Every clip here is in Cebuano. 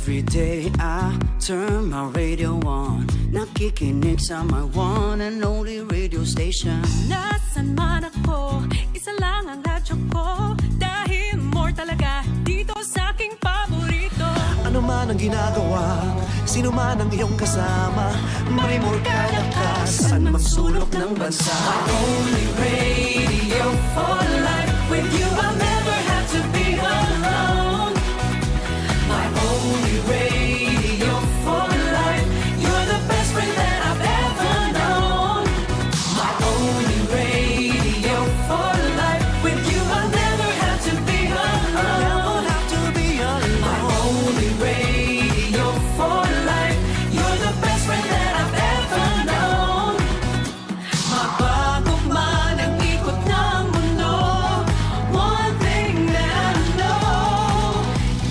Every day I turn my radio on. Nakikinig sa my one and only radio station. Nasaan man ako, isa lang ang radyo ko. Dahil more talaga dito sa aking paborito. Ano man ang ginagawa, sino man ang iyong kasama, may morgana ka saan mang sulok ng bansa. My only radio for life. With you I'll never have to be alone. My only radio for life. You're the best friend that I've ever known. My only radio for life. With you I'll never have to be alone. Never have to be alone. My only radio for life. You're the best friend that I've ever known. Mabago man ang ikot ng mundo, one thing that I know,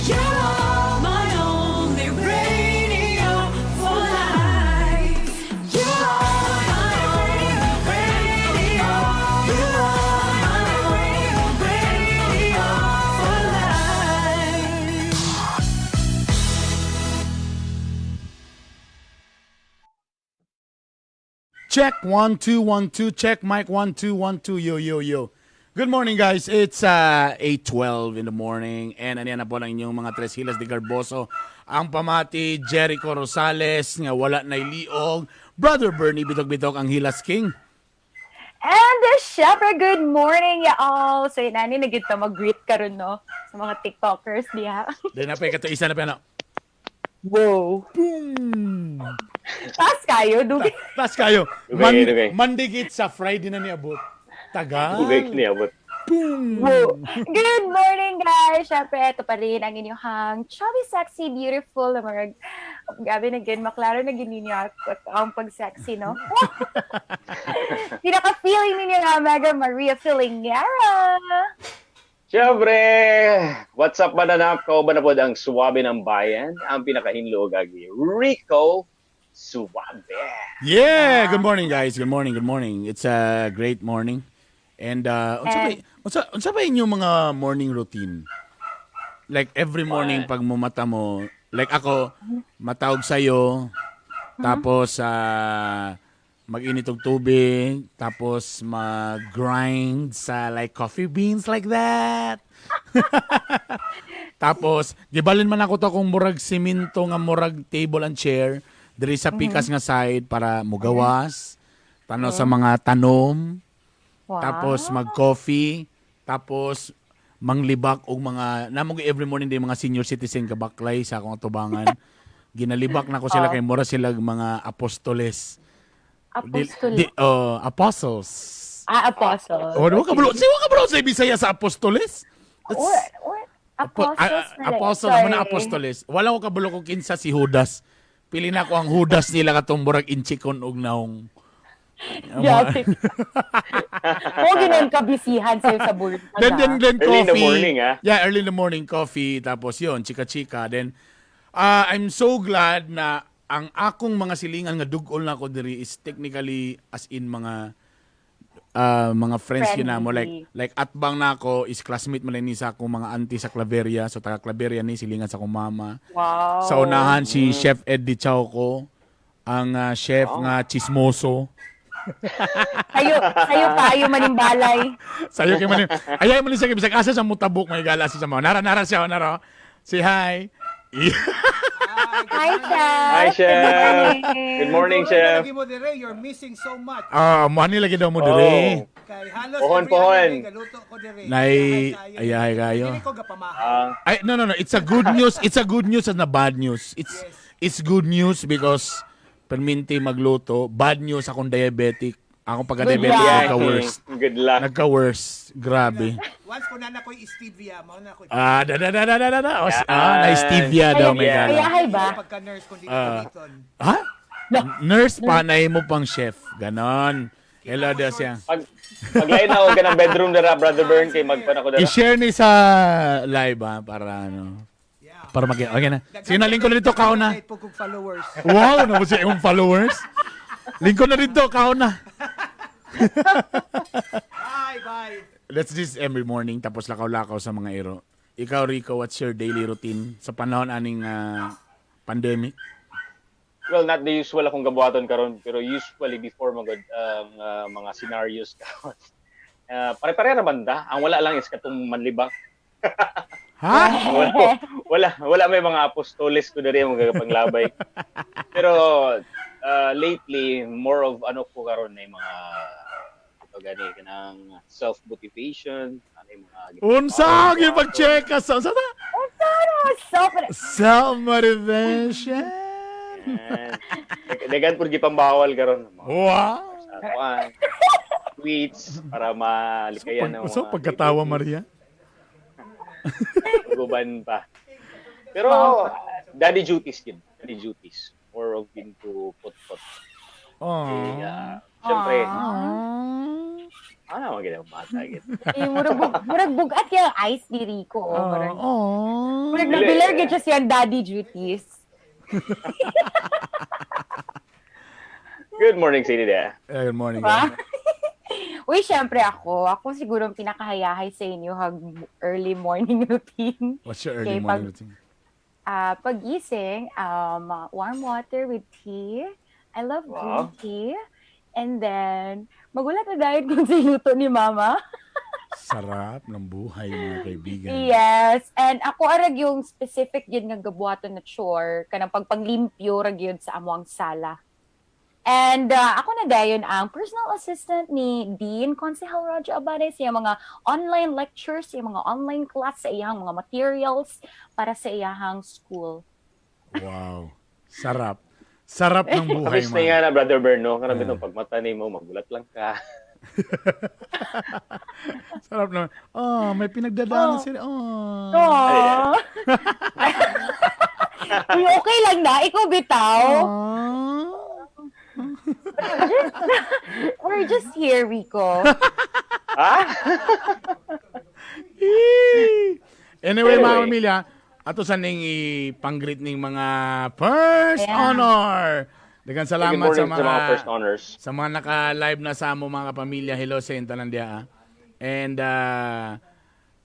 you're my only radio for life. You're my only radio. You're my only radio for life. Check 1 2 1 2. Check mic 1 2 1 2. Yo yo yo. Good morning, guys. It's 8:12 in the morning and aniya na po ang inyong mga Tres Hilas de Garboso. Ang pamati Jericho Rosales nga wala na liog. Brother Bernie Bitok-Bitok ang Hilas King. And syempre, good morning, y'all! So, yun, nani, nagit ta mag-greet karon, no? Sa mga TikTokers, diha. Then na pa kato isa na pa na. Wow! Boom. Taas kayo, dugay. Tas kayo. Dugay, Man, dugay. mandigit sa Friday na niabot. Tagal. Tubig niya, but Boom. Wow. Good morning, guys! Syempre, ito pa rin ang inyong chubby, sexy, beautiful na mga gabi na gin, maklaro na gin ninyo at ang pag-sexy, no? Pinaka-feeling ninyo nga, Mega Maria Filingera! Siyempre, what's up mananap? Kauban na po ang suwabe ng bayan, ang pinakahinlo agi, Rico Suwabe. Yeah, good morning, guys. Good morning, good morning. It's a great morning. And unsa ba inyong mga morning routine? Like every morning pag mumata mo, like ako matawag sa'yo, tapos mag-init og tubig, tapos mag-grind sa like coffee beans like that. Tapos, gibalin man ako to kung murag simento nga murag table and chair diri sa pikas nga side para mugawas, tanaw sa mga tanom, Wow. tapos mag-coffee, tapos manglibak og mga namo gyud every morning din mga senior citizen kabaklay sa akong atubangan. Ginalibak na ko sila kay mura sila mga apostoles. Apostol. Oh, apostles. Ah, apostle. Oh, di ka si wa ka bro sa Bisaya sa apostoles? That's- What? What? Apostles? Apostle naman na Sorry. apostoles. Wala ko kabulo kung kinsa si Judas. Pili na ko ang Judas nila katong murag inchikon og naong. Grabe. O, ganoon kabisihan sa'yo sa buhay. Then Early in the coffee. morning, ah. Yeah, early in the morning coffee. Tapos yun, chika-chika. Then, I'm so glad na ang akong mga silingan nga dugol na ako diri is technically as in mga mga friends yun na mo. Like, Friendly. like atbang na ako is classmate man ni sa akong mga auntie sa Claveria. So, taga Claveria ni, silingan sa akong mama. Wow. Sa unahan si Chef Eddie Chauco, ang chef nga chismoso. Sayo kayo manimbalay. Sayo kay man. Ayay man siya kay bisag asa sa mutabok may gala siya sa mga. Nara nara siya nara. Say hi. Hi, Chef. Hi, Chef. Good morning. Good morning, Chef. Lagi mo dire, you're missing so much. Ah, mo ani lagi daw mo dire. Oh. Kay halos Pohon, every pohon. other day, galuto ko dire. Nay Ayahay ayahay kayo. Dili ko gapamahay. Ah, Ay, no. It's a good news. It's a good news and a bad news. It's it's good news because perminti magluto. Bad news akong diabetic. Akong pagka-diabetic Good luck. nagka-worse. Good luck. Nagka-worse. Grabe. Once ko na na ko'y stevia, mao na ko'y Ah, da da da da da da. da. Oh, na stevia daw may gala. Ayahay ba? pagka-nurse kundi dito. Ha? Nurse pa, mo pang chef. Ganon. Hello, daw siya. Pag paglain na ako ka ng bedroom dara, Brother Bern, kay magpan ako dara. I-share ni sa live ha, para ano. Yeah. Para mag Okay na. Sige na, lingko na dito, kao na. Kahit po kong followers. Wow, na siya imong followers. Lingko na dito, kao na. Bye, bye. Let's this every morning, tapos lakaw-lakaw sa mga iro. Ikaw, Rico, what's your daily routine sa panahon aning Pandemic. Well, not the usual akong gabuhaton karon, pero usually before magod ang mga scenarios karon. Pare-pare ra banda. Ang wala lang is katong manlibak. Ha? Wala may mga apostoles ko diri mga panglabay. Pero lately more of ano ko karon na mga ito gani kanang self-motivation, ano yung mga Unsa ang pag-check ka sa unsa ta? Self-motivation. Dagan pud gipambawal karon. Wow. Sa kuan, tweets para malikayan ng So, mga pagkatawa, Maria. Guban pa. Pero daddy duties gid, daddy duties. More of into put-put. Oh. Yeah. Siyempre, ano naman gid ang bata gid. Eh, murag bugat yung ice ni Rico. Oh, murag, Oh. murag nabilar gyud siya siyang daddy duties. Good morning, Sadie. Dea. Eh, good morning. Diba? Guys. Uy, syempre ako. Ako siguro ang pinakahayahay sa inyo hag early morning routine. What's your early Okay, morning routine? Pagising, warm water with tea. I love green tea. And then, magulat na dahil kung sa luto ni Mama. Sarap ng buhay, mga kaibigan. Yes. And ako arag yung specific yun nga gabuhaton na chore, kanang pagpanglimpyo rag yun sa amuang sala. And ako na dayon ang personal assistant ni Dean Consehal Roger Abades sa iyang mga online lectures, sa iyang mga online class, sa iyang mga materials para sa iyang school. Wow. Sarap. Sarap ng buhay, Kamis na nga man. na, Brother Berno. Karami itong pagmata nimo, magulat lang ka. Sarap naman. Oh, may pinagdadaanan sila. Oh. Aww. Uy, okay lang na. Ikaw bitaw. Oh. We're just here, Rico. Ha? Anyway, mga Anyway. pamilya, ato sa ning ipang-greet ning mga first Ayan. honor. Daghang Good salamat morning sa mga, first honors. sa mga naka-live na sa amo mga kapamilya. Hello sa inyo tanan diha. Ah. And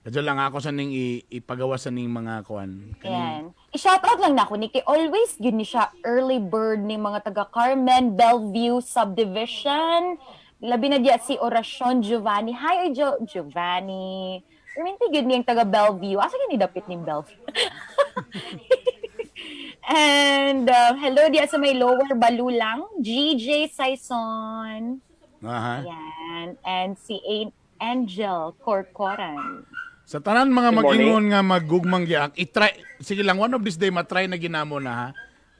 kadyo lang ako sa ning ipagawa sa ning mga kuan. Ayan. I-shoutout lang na ako ni kay always yun ni siya early bird ni mga taga Carmen Bellevue Subdivision. Labi na diya si Oracion Giovanni. Hi Giovanni. Perminti gyud niyang taga Bellevue. Asa gyud ni dapit ni Bellevue? And hello diya sa may Lower Balulang, GJ Saison. Aha. Ayan. And si Angel Corcoran. Sa tanan mga Good morning. mag-ingon nga maggugmang giak, i-try, sige lang, one of this day, matry na ginamo na ha.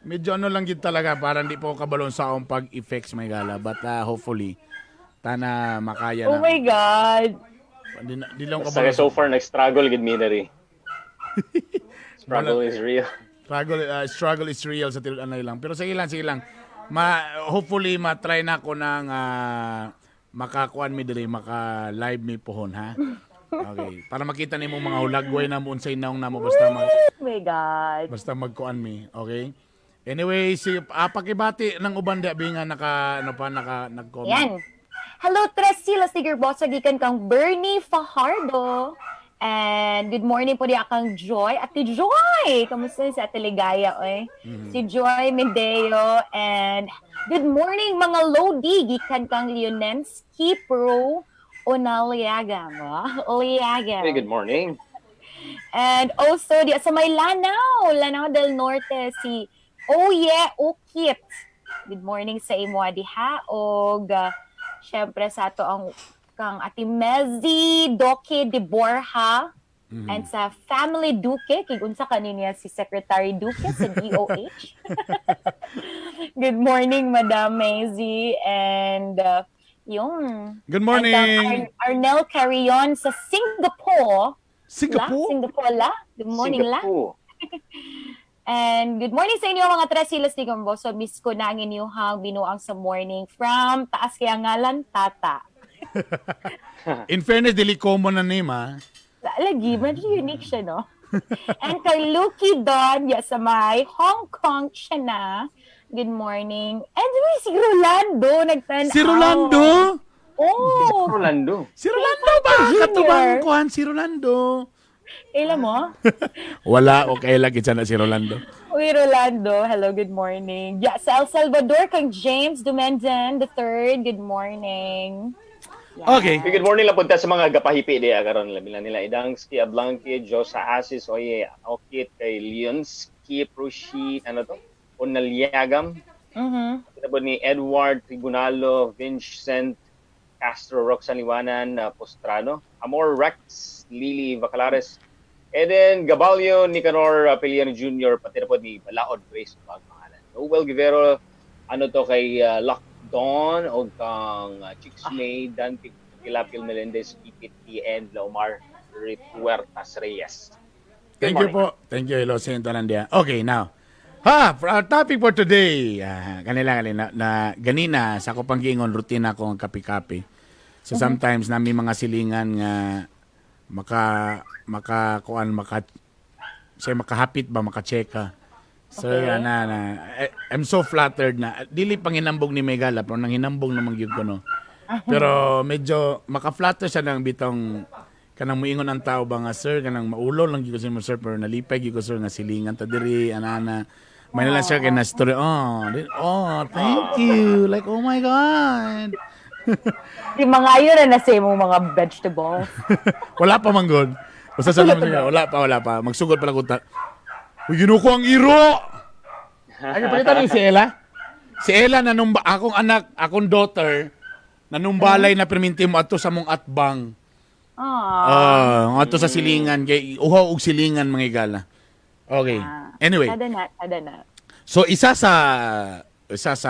Medyo ano lang gid talaga, para hindi po ako kabalon sa akong pag-effects may gala. But hopefully, tana makaya Oh na. my God. Di lang Basta kabalon. so far, nag-struggle gid mi diri. Struggle is real. Struggle is real sa tinud-anay lang. Pero sige lang, sige lang. Hopefully, matry na ako ng makakuan mi diri, maka-live mi pohon, ha? Okay. Para makita nimo mga hulagway na mo unsay naong namo basta Oh my God. basta magkuan mi, okay? Anyway, si pakibati ng uban di abi nga naka ano pa naka nag-comment. Yan. Hello, Tres Silas Tigerbosa, gikan kang Bernie Fajardo. And good morning po diya kang Joy. Ate Joy! Kamusta si Ate Ligaya, oy? Si Joy Mendeo. And good morning, mga Lodi. Gikan kang Leonensky Pro Onaliaga. Oliaga. Hey, good morning. And also, di sa may Lanao, Lanao del Norte, si Oye Ukit. Good morning sa imo diha og syempre sa ato ang kang Ate Mezzy Doque de Borja and sa Family Duque, kay unsa kanina si Secretary Duque sa DOH. Good morning, Madam Mezzy and yung Good morning. And kang Arnel Carrion sa Singapore. Singapore? La, Singapore la. Good morning la. Singapore. And good morning sa inyo mga Tres Hilas ni Gamboso. Miss ko na ang inyong binuang sa morning from Taas Kaya Ngalan, Tata. In fairness, dili common na name ha. Lagi, medyo unique siya, no? And kay Lucky Don, yes, sa may Hong Kong siya na. Good morning. And uy, si Rolando, nagtan Si Rolando? Oh! Rolando. Si Rolando ba? Junior. Katubang kuan si Rolando. Kaila mo? Wala o kaila kinsa na si Rolando. Uy, Rolando. Hello, good morning. Yeah, sa El Salvador, kang James Dumenden the third. Good morning. Yeah. Okay. Good morning lang punta sa mga gapahipi diya karon labi na nila Idangski, Ablanque, Josa Asis, Oye, Okit kay Leonski, Prushi, ano to? Onaliagam. Kita ni Edward Tribunalo, Vincent Castro, Roxanne Liwanan, Postrano, Amor Rex, Lily Bacalares, Eden Gabalio, Nicanor Peliano Jr., pati na po ni Balaod Grace, ang pangalan. Noel Guevero, ano to kay Lock Dawn, o kang Chicks May, Dante Pilapil Melendez, PPT, and Lomar Rituertas Reyes. Good Thank you morning. po. Thank you, hello sa inyo tanan diya. Okay, now. Ha, for our topic for today. Ah, kanila kanila na ganina sa ako pang giingon routine ako ang kape-kape. So sometimes nami mga silingan nga maka maka kuan maka say makahapit ba maka-cheka. Sir, ana na I'm so flattered na dili panginambog ni Megala pero nang hinambog naman gyud ko, no. Pero medyo maka-flatter siya ng bitong kanang muingon ang tao ba nga, "Sir, kanang maulo lang gyud ko sa imo, sir, pero nalipay gyud ko, sir, nga silingan ta diri," ana ana. May na lang, sir, kay na story. Oh, oh, thank you. Like, oh my God. Di mga yun na nasa imong mga vegetables. Wala pa man gud. Basta sa naman siya, wala pa, wala pa. Magsugod pa lang kunta. Uy, ginuko ang iro! Ay, pakita niyo si Ella. Si Ella, nanumba, akong anak, akong daughter, nanumbalay na perminti mo ato sa mong atbang. Aww. Ah, ato sa silingan kay uhaw og silingan, mga igala. Okay. Anyway, Sada na, sada na. So isa sa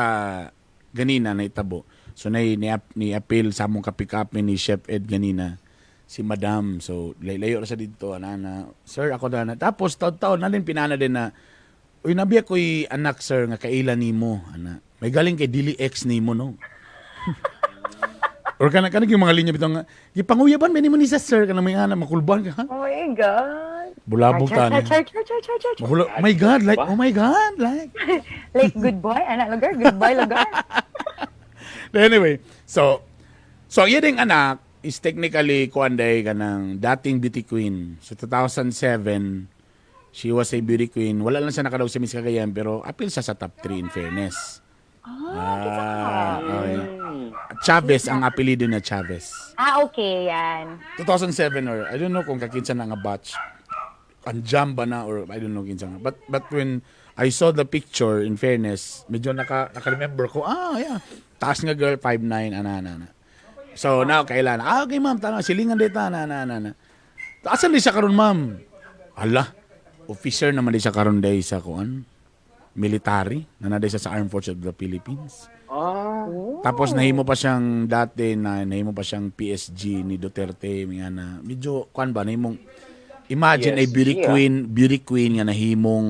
ganina na itabo. So nay ni appeal sa among kapikape ni Chef Ed ganina si Madam. So layo ra sa dito ana na, "Sir, ako na." Na. Tapos taon-taon na din pinana din na, "Uy, nabiya ko'y anak, sir, nga kaila nimo ana. May galing kay dili ex nimo, no?" Or kana kana yung mga linya bitaw nga gipanguyaban man nimo ni sa sir kana may ana makulban ka, ha? Oh my God. Bulabog Char, tani. char, char, char, char, char, char. Mahula, my God, like, oh my God, like. Like, good boy, anak lugar, good boy, lugar. Anyway, so ang iyang anak is technically kuan day kanang dating beauty queen. So 2007, she was a beauty queen. Wala lang siya nakadaog sa Miss Cagayan pero apil siya sa top 3, in fairness. Ah, okay. Chavez ang apelyido niya, Chavez. Ah, okay, yan. 2007 or I don't know kung kakinsa na nga batch. Anjam ba na or I don't know kinsa nga. But when I saw the picture, in fairness, medyo naka-remember ko, ah, yeah. Taas nga girl, 5'9, ana, ana, ana. So now, kailan? Ah, okay ma'am, tama, silingan dito, ana, ana, ana, ana. Asan di siya karon, ma'am? Ala, officer naman di siya karon day sa kuan. Military, nanaday siya sa Armed Forces of the Philippines. Ah, Tapos nahimo pa siyang dati na nahimo pa siyang PSG ni Duterte mga na medyo kuan ba nahimong imagine PSG, ay beauty ah. queen, beauty queen nga nahimong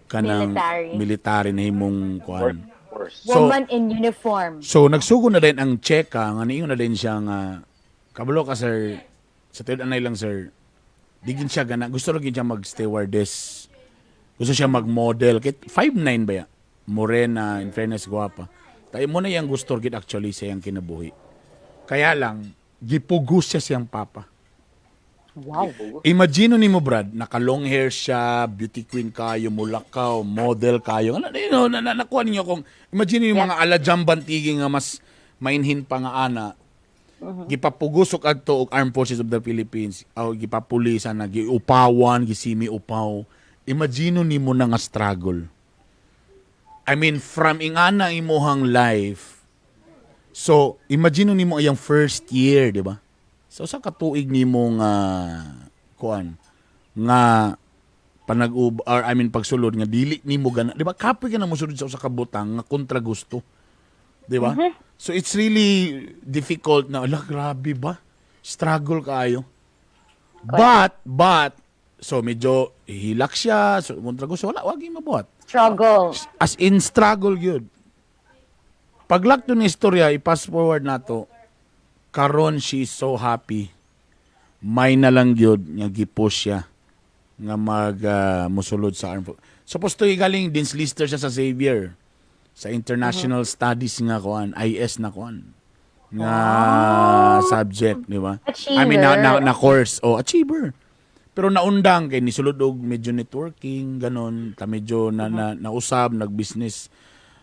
kanang Military. Military nahimong kuan. Workforce. So- Woman in uniform. So nagsugo na din ang cheka nga niingon na din siya nga, "Kabalo ka, sir, sa tiud anay lang, sir, di gin siya gana, gusto ra gin siya mag stewardess, gusto siya mag-model." Kit 5'9 ba ya, morena, in fairness gwapa tayo mo na iyang gusto gid actually sa iyang kinabuhi, kaya lang gipugos siya siyang papa. Imagine ni mo, Brad, naka long hair siya, beauty queen kayo, mulakaw, model kayo. Ano, nakuha ninyo kung, imagine yung mga ala Jambantiging nga mas mainhin pa nga ana. Gipapugusok adto og Armed Forces of the Philippines, o gipapulisan na, giupawan, gisimi upaw. Imagine nimo na nga struggle. I mean, from ingana imuhang life. So, imagine nimo iyang first year, di ba? So, sa katuig nimo nga kuan nga panag-ub or I mean pagsulod nga dili nimo gana, di ba? Kapoy ka na mosulod sa usa ka butang nga kontra gusto. Di ba? So it's really difficult na ala, grabe ba? Struggle kaayo. But so medyo hilak siya, so kontra gusto, wala wag mabuhat. Struggle. As in struggle yun. Paglak to ni istorya, i-pass forward nato. Karon she is so happy. May na lang yun nga gipush siya nga mag musulod sa armed. Supposed to galing Dean's Lister siya sa Xavier sa International Studies nga kuan, IS na kuan nga subject, di ba? I mean na course, oh, achiever. Pero naundang kay nisulod og medyo networking ganon, ta medyo na nausab, nag-business,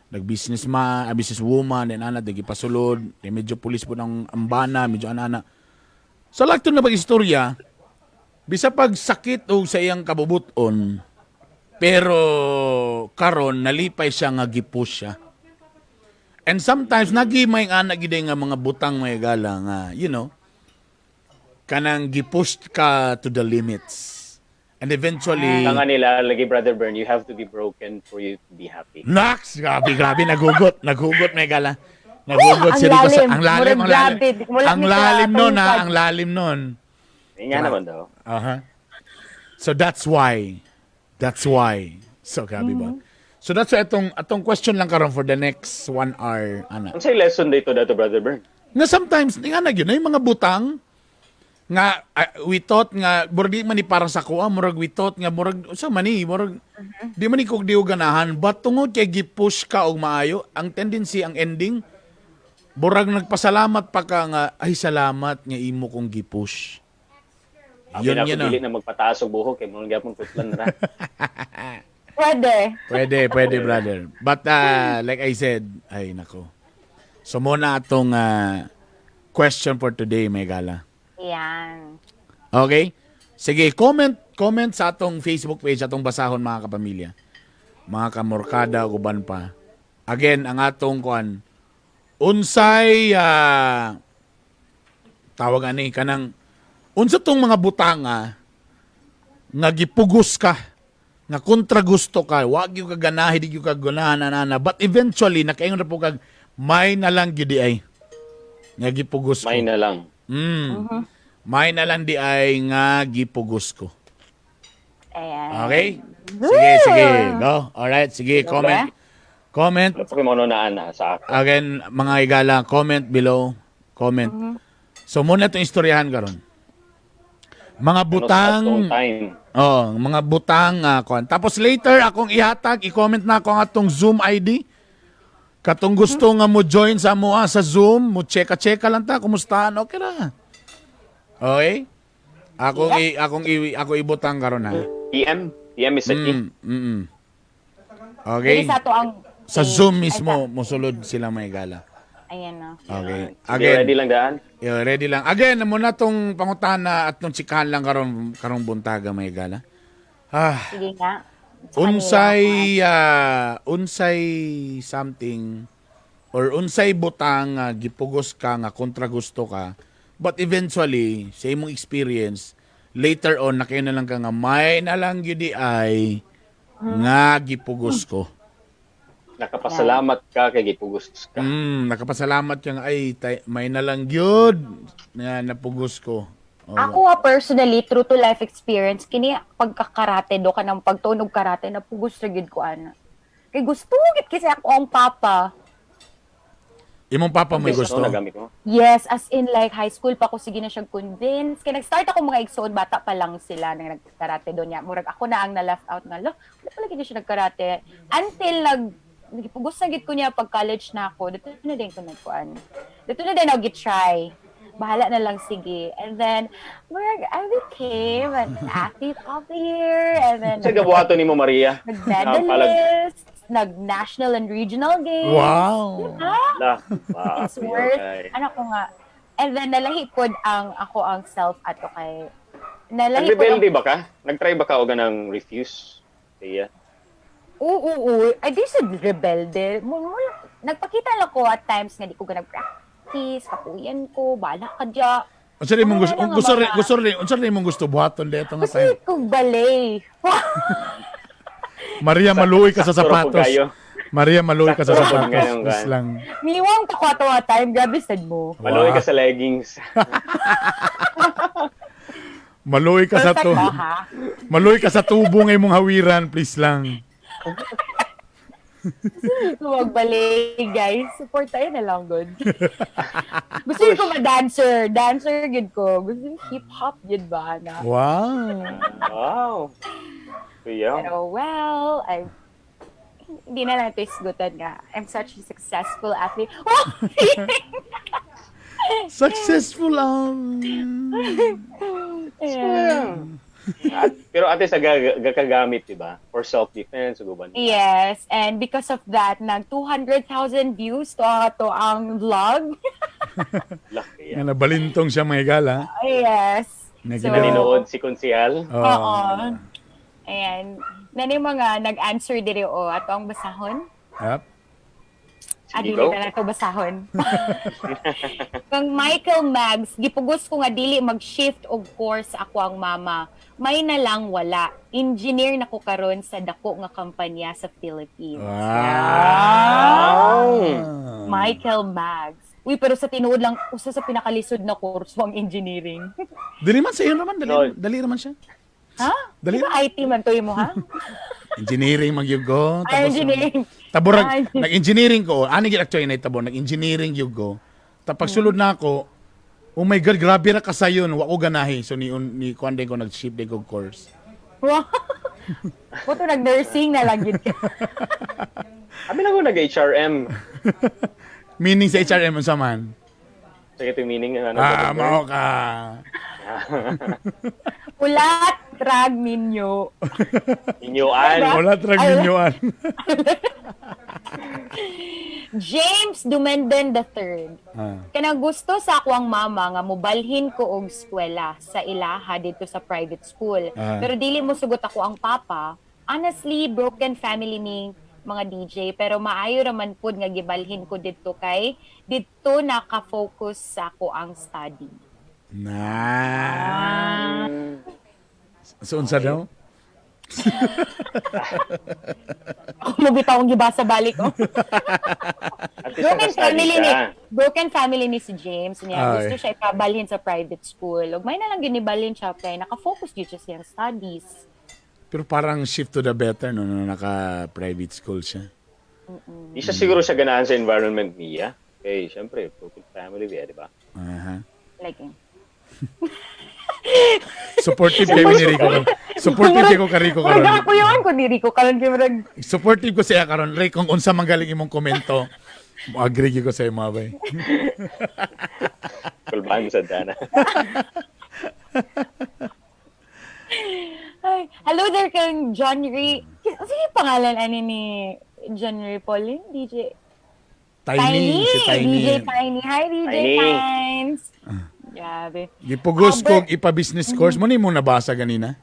nag-business ma, ah, business woman and ana di gipasulod, di medyo pulis po ng ambana, medyo ana. Sa lakto na pag-istorya, bisa pag sakit og sa iyang kabubuton, pero karon nalipay siya nga gipush siya. And sometimes nagi may ana gid nga mga butang may gala nga, kanang gipush ka to the limits. And eventually, Tanga nila, lagi Brother Bern, you have to be broken for you to be happy. Naks, grabe, grabe, nagugot, nagugot may gala. Nagugot Ang si Rico sa lalim. ang lalim, ang Murag lalim. grabe. Wala Ang ni lalim nun ha, katungkad. ang lalim nun. Yun nga naman daw. Aha. So that's why. That's why. So grabe ba? So that's why atong question lang karon for the next 1 hour ana. Ang say lesson dito dato, Brother Bern? Nga sometimes nga na gyud na yung mga butang nga we thought nga murag di man ni para sa kuha, murag we thought nga murag usa man ni murag di man ni kog di ganahan, but tungod kay gi-push ka og maayo, ang tendency, ang ending, murag nagpasalamat pa ka nga, "Ay, salamat nga imo kong gi-push." Abi Yun na ako yun ah. dili na magpataas og buhok kay mo gyapon putlan ra. Pwede. Pwede, pwede, brother. But like I said, ay nako. So muna atong question for today, may gala. Yan. Okay? Sige, comment comment sa atong Facebook page atong basahon, mga kapamilya. Mga kamorkada ug uban pa. Again, ang atong kuan, unsay tawag ani kanang unsa tong mga butanga nga gipugos ka nga kontra gusto ka, wa gyud ka ganahi, di gyud ka ganahan ana, but eventually nakaingon ra po kag may na lang gyud di ay nga gipugos ko. May na lang. May na lang di ay nga gipugos ko. Ayan. Okay? Sige, sige. Go. Alright, sige. Comment. Comment. Wala pa kayo mga naan na sa ako. Again, mga igala, comment below. Comment. So, muna itong istoryahan karon. Mga Ano sa butang, atong time. Oh, mga butang kuan. Tapos later akong ihatag, i-comment na ako ang atong Zoom ID. Katong gusto nga mo join sa amoa sa Zoom, mo cheka-cheka lang ta kumustahan, okay ra. Okay? Akong i ako ibutang karon ha. PM? PM is a key. Okay. Dili sa ato ang Sa page. Zoom Ay, mismo mosulod sila may gala. Ayan na. Okay. Sige, Again, ready lang daan. Yeah, ready lang. Again, muna tong pangutana at nung chikahan lang karon karong buntaga may gala. Ah, Sige nga. Sa kanila, unsay unsay something or unsay butang nga gipugos ka nga kontra gusto ka, but eventually sa imong experience later on nakayo na lang ka nga may na lang gyud di ay nga gipugos ko. Nakapasalamat ka kay gipugos ka. Nakapasalamat ka nga ay may na lang gyud nga napugos ko. Oh. Ako ah, personally, true to life experience, kini pagkakarate do ka ng pagtunog karate, napugos ra gyud ko ana. Kay gusto gid kasi ako ang papa. Imong papa may gusto. Ano nagamit mo? Yes, as in like high school pa ko sige na siyang convince. Kaya nag-start ako mga igsoon, bata pa lang sila nang nagkarate doon niya. Murag ako na ang na-left out nga. Lo, wala pala gid siya nagkarate. Until nagipugos na gid ko niya pag college na ako. Dito na din ko nagkuan. Dito na din ako gitry. Bahala na lang, sige. And then, murag, I became an athlete of the year. And then, Sa gabuhaton nimo, Maria? nag-medalist, nag-national and regional games. Wow. Diba? La. It's worth, ano ko nga, and then nalahi pod ang ako ang self ato kay nalahi pod ang, Nagrebelde ba ka? Nagtry ba ka og ganang refuse? Iya. Oo, ay di sa rebelde. Nagpakita lang ko at times nga di ko ganag practice, kapuyan ko, bahala ka dya. Unsa rin mong gusto, Wala nga gusto rin, mga- gusto rin, unsa rin mong gusto buhaton dito nga Gusto time? kong ballet. Maria, maluoy ka sa Sakto ra po sapatos. kayo. Maria, maluoy ka sa Sakto ra po sapatos. ngayon, Please guys. lang. Miwang pa ko ato nga time, grabe sad mo. Maluoy ka sa leggings. Maluoy ka sa Perfect tu. ba, ha? Maluoy ka sa tubo ng imong hawiran, please lang. Gusto mag-ballet, guys. Support tayo na lang, good. Gusto ko ma-dancer. Dancer, good ko. Gusto ko hip-hop, yun ba? Na? Wow. Wow. Iya. Pero well, I hindi na lang ito isgutan nga. I'm such a successful athlete. Oh! Successful ang. Ayan. Pero ate sa gakagamit, di ba? For self-defense, ug uban. Yes, and because of that, nag 200,000 views to ato ang vlog. Laki Nga yan. nabalintong siya mga higala. Yes. Nag- So, Naninood si Konsihal. Oh. Oo. Ayan. Nani mga nag-answer diri o ato ang basahon. Yep. Ah, Sige, dili go. na lang ito basahon. Kang Michael Mags, gipugos ko nga dili mag-shift og course ako ang mama. May na lang wala. Engineer na ko karon sa dako nga kampanya sa Philippines. Wow. Michael Mags. Uy, pero sa tinuod lang, usa sa pinakalisod na kurso ang engineering. Dili man sa iyo naman, dali, No. dali naman siya. Ha? Dali. Di ba IT man to mo, ha? Engineering magyug ko. Ay, engineering. Taborag, Ay. nag-engineering ko. Ani gid actually na tabo, nag-engineering gyud ko. Tapos pagsulod na ako, oh my God, grabe ra kasayon, wa ko ganahi. So ni ni kuan din ko nag-shift din ko course. Wow. Puto nag-nursing na lang yun ka. Kami lang ko nag-HRM. Meaning sa HRM unsa man? Sa ito yung meaning ng ano. Ah, Brother mao ka. Ulat, trag, minyo. Bern. Inyuan. Wala trag Ay, wala. ninyoan. James Dumenden III. Ah. Kanang gusto sa ako ang mama nga mobalhin ko og eskwela sa ilaha dito sa private school. Ah. Pero dili mo sugot ako ang papa. Honestly, broken family ni mga DJ pero maayo raman pud nga gibalhin ko didto kay didto naka-focus sa ako ang study. Na. So unsa daw? Ako mo bitaw ang gibasa balik oh. At least Broken nakastudy family ni ka. broken family ni si James niya. Ay. Gusto siya ipabalhin sa private school. Ug may na lang ginibalhin siya kay naka-focus gyud siya sa iyang studies. Pero parang shift to the better no, no naka private school siya. Di siya siguro siya ganahan sa environment niya. Okay, syempre, broken family niya, di ba? Aha. Like Supportive kayo ni Rico. Supportive kayo ka Rico Murag karon. ako yun kung ni Rico karon kay murag Supportive ko siya karon. Ray, kung unsa man galing imong komento, mo agree gyud ko sa imo bay. Kulbaan sa dana. Ay, hello there kang John Ray. Sige pangalan ani ni John Ray Paulin, DJ Tiny, si Tiny. DJ Tiny. Hi DJ Tiny. Tines. Grabe. Gipugos Albert. kog ipa-business course mo ni mo nabasa ganina.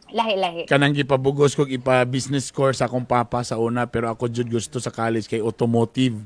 Lahi-lahi. Kanang gipabugos kog ipa-business course akong papa sa una pero ako jud gusto sa college kay automotive.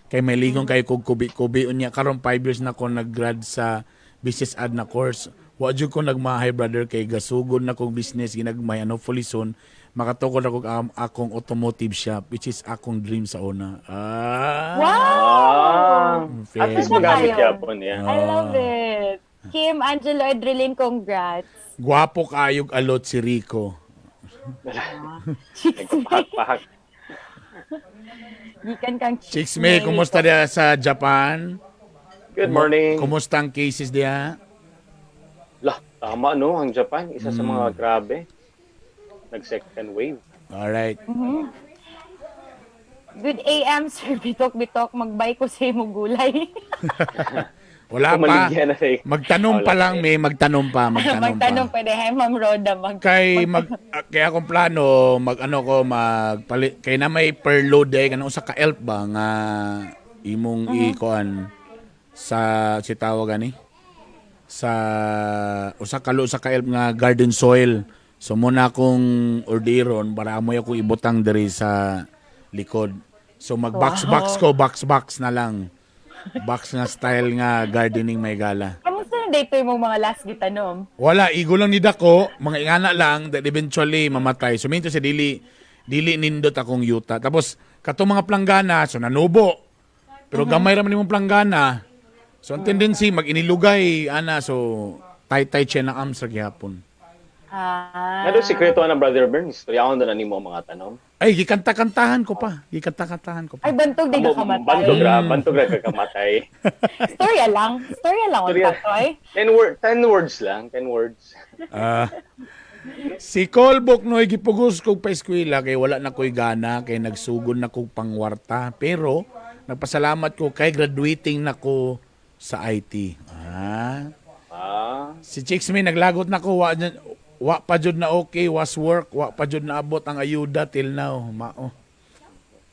Kay may ligon kay kog kubi-kubi unya karon 5 years na ko nag-grad sa business ad na course. Wa jud ko nagmahay brother kay gasugod na kog business ginagmay and hopefully soon makatukod ako akong automotive shop which is akong dream sa una. Ah. Wow! Ah, at least Fair. magamit Tayo. yapon niya. I love it. Kim, Angelo, Edreline, congrats. Gwapo kayog alot si Rico. Nagpahak-pahak. Gikan kang Chicks May, kumusta diya sa Japan? Good morning. Kumusta ang cases diya? Lah, tama no, ang Japan, isa sa mga grabe. Nag-second wave. Alright. Good AM, Sir Bitok Bitok. Magbay ko sa imo gulay. Wala pa. Pumaligyan na sa Magtanong pa Wala lang, pa eh. May. Magtanong pa. Magtanong, Magtanong pa. pwede. Hi, Ma'am Rhoda. Kay mag kay akong plano mag ano ko magpalit kay na may per load eh kanang usa ka elf ba nga imong ikuan sa si tawag ani sa usa ka usa ka elf nga garden soil. So muna akong orderon para amoy ako ibutang diri sa likod. So mag box box ko box box na lang. Box nga style nga gardening may gala. Kamusta na dito yung mga last gitanom? Wala, igo lang ni Dako, mga ingana lang, that eventually mamatay. So minto sa dili, dili nindot akong yuta. Tapos, katong mga planggana, so nanubo. Pero gamay raman imong planggana. So ang tendency, mag-inilugay, ana, so tay-tay siya na arms ra gihapon. Ah. Ano sikreto ng Brother Burns? Istoryaon na nimo ang mga tanom. Ay, gikanta-kantahan ko pa. Gikanta-kantahan ko pa. Ay, bantog di ka kamatay. Bantog ra, bantog ra ka kamatay. Storya lang. Storya lang. Storya. Ang tatoy. 10 words lang, 10 words. Ah. Si Colbok Noy gipugos kog paeskwela kay wala na ko'y gana kay nagsugod na kog pangwarta pero nagpasalamat ko kay graduating na ko sa IT. Ah. Ah, Si Chicks May naglagot na ko wa Wa pa jud na okay, was work, wa pa jud naabot ang ayuda till now. Mao.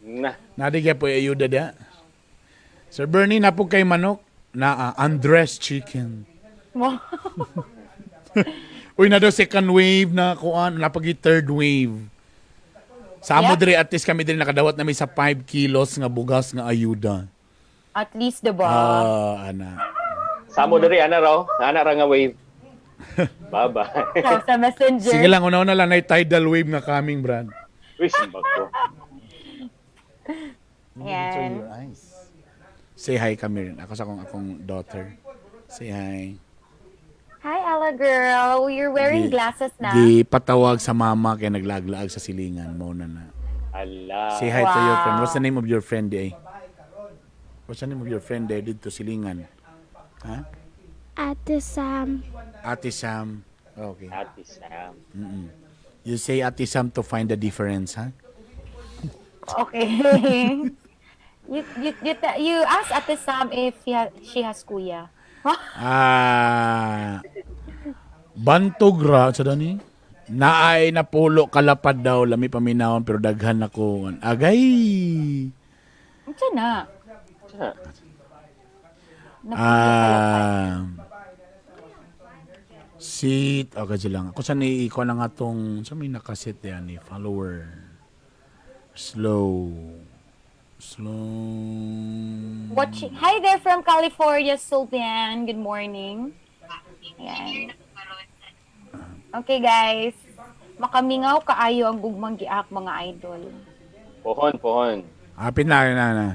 Na. Nadi kaya po ayuda dia. Sir Bernie, napo kay manok na undressed chicken. Mo. Uy, na daw second wave na kuan, napagi third wave. Sa amo diri, at least kami diri nakadawat nami sa 5 kilos nga bugas nga ayuda. At least, diba? Ah, ana. Samo diri ana raw, ana ra nga wave. Bye-bye. Sa messenger. Sige lang, una-una lang na tidal wave nga coming, Brad. Uy, simbag ko. Ayan. Your eyes. Say hi kami rin. Ako sa akong daughter. Say hi. Hi, Ella girl. You're wearing glasses na. Di patawag sa mama kay naglaglaag sa silingan mo na na. Ala. Say hi to your friend. Wow. What's the name of your friend eh? What's the name of your friend eh dito silingan? Ha? Ate Sam. Ate Sam. Okay. Ate Sam. You say Ate Sam to find the difference, ha? Okay. You ask Ate Sam if she has kuya. Ah. Bantog ra sa dani. Naay napulo kalapad daw lami paminawon pero daghan ako. Agay. Unsa na? Siya. Ah. Sit, okay lang. Ako sa ni iko na nga tong sa may nakaset yan ni follower. Slow. Slow. Watching. Hi there from California, Sultan. Good morning. Ayan. Okay, guys. Makamingaw kaayo ang gugmang giak mga idol. Pohon, pohon. Apit na na na.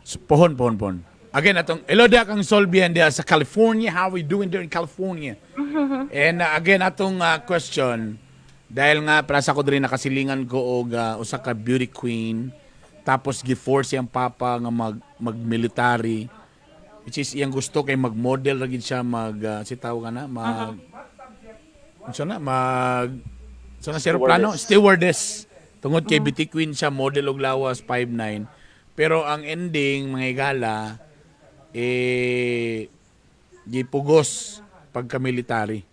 So, pohon, pohon, pohon. Again, atong hello dia kang Solbian dia sa California. How we doing there in California? And again, atong question, dahil nga prasa ko diri nakasilingan ko og usa ka beauty queen, tapos gi-force siyang papa nga mag military, which is iyang gusto kay mag-model ra gid siya, mag si tawag na mag unsa na mag sa na aeroplano, stewardess, tungod kay beauty queen siya, model og lawas 5'9", pero ang ending, mga higala, eh gipugos pagka military.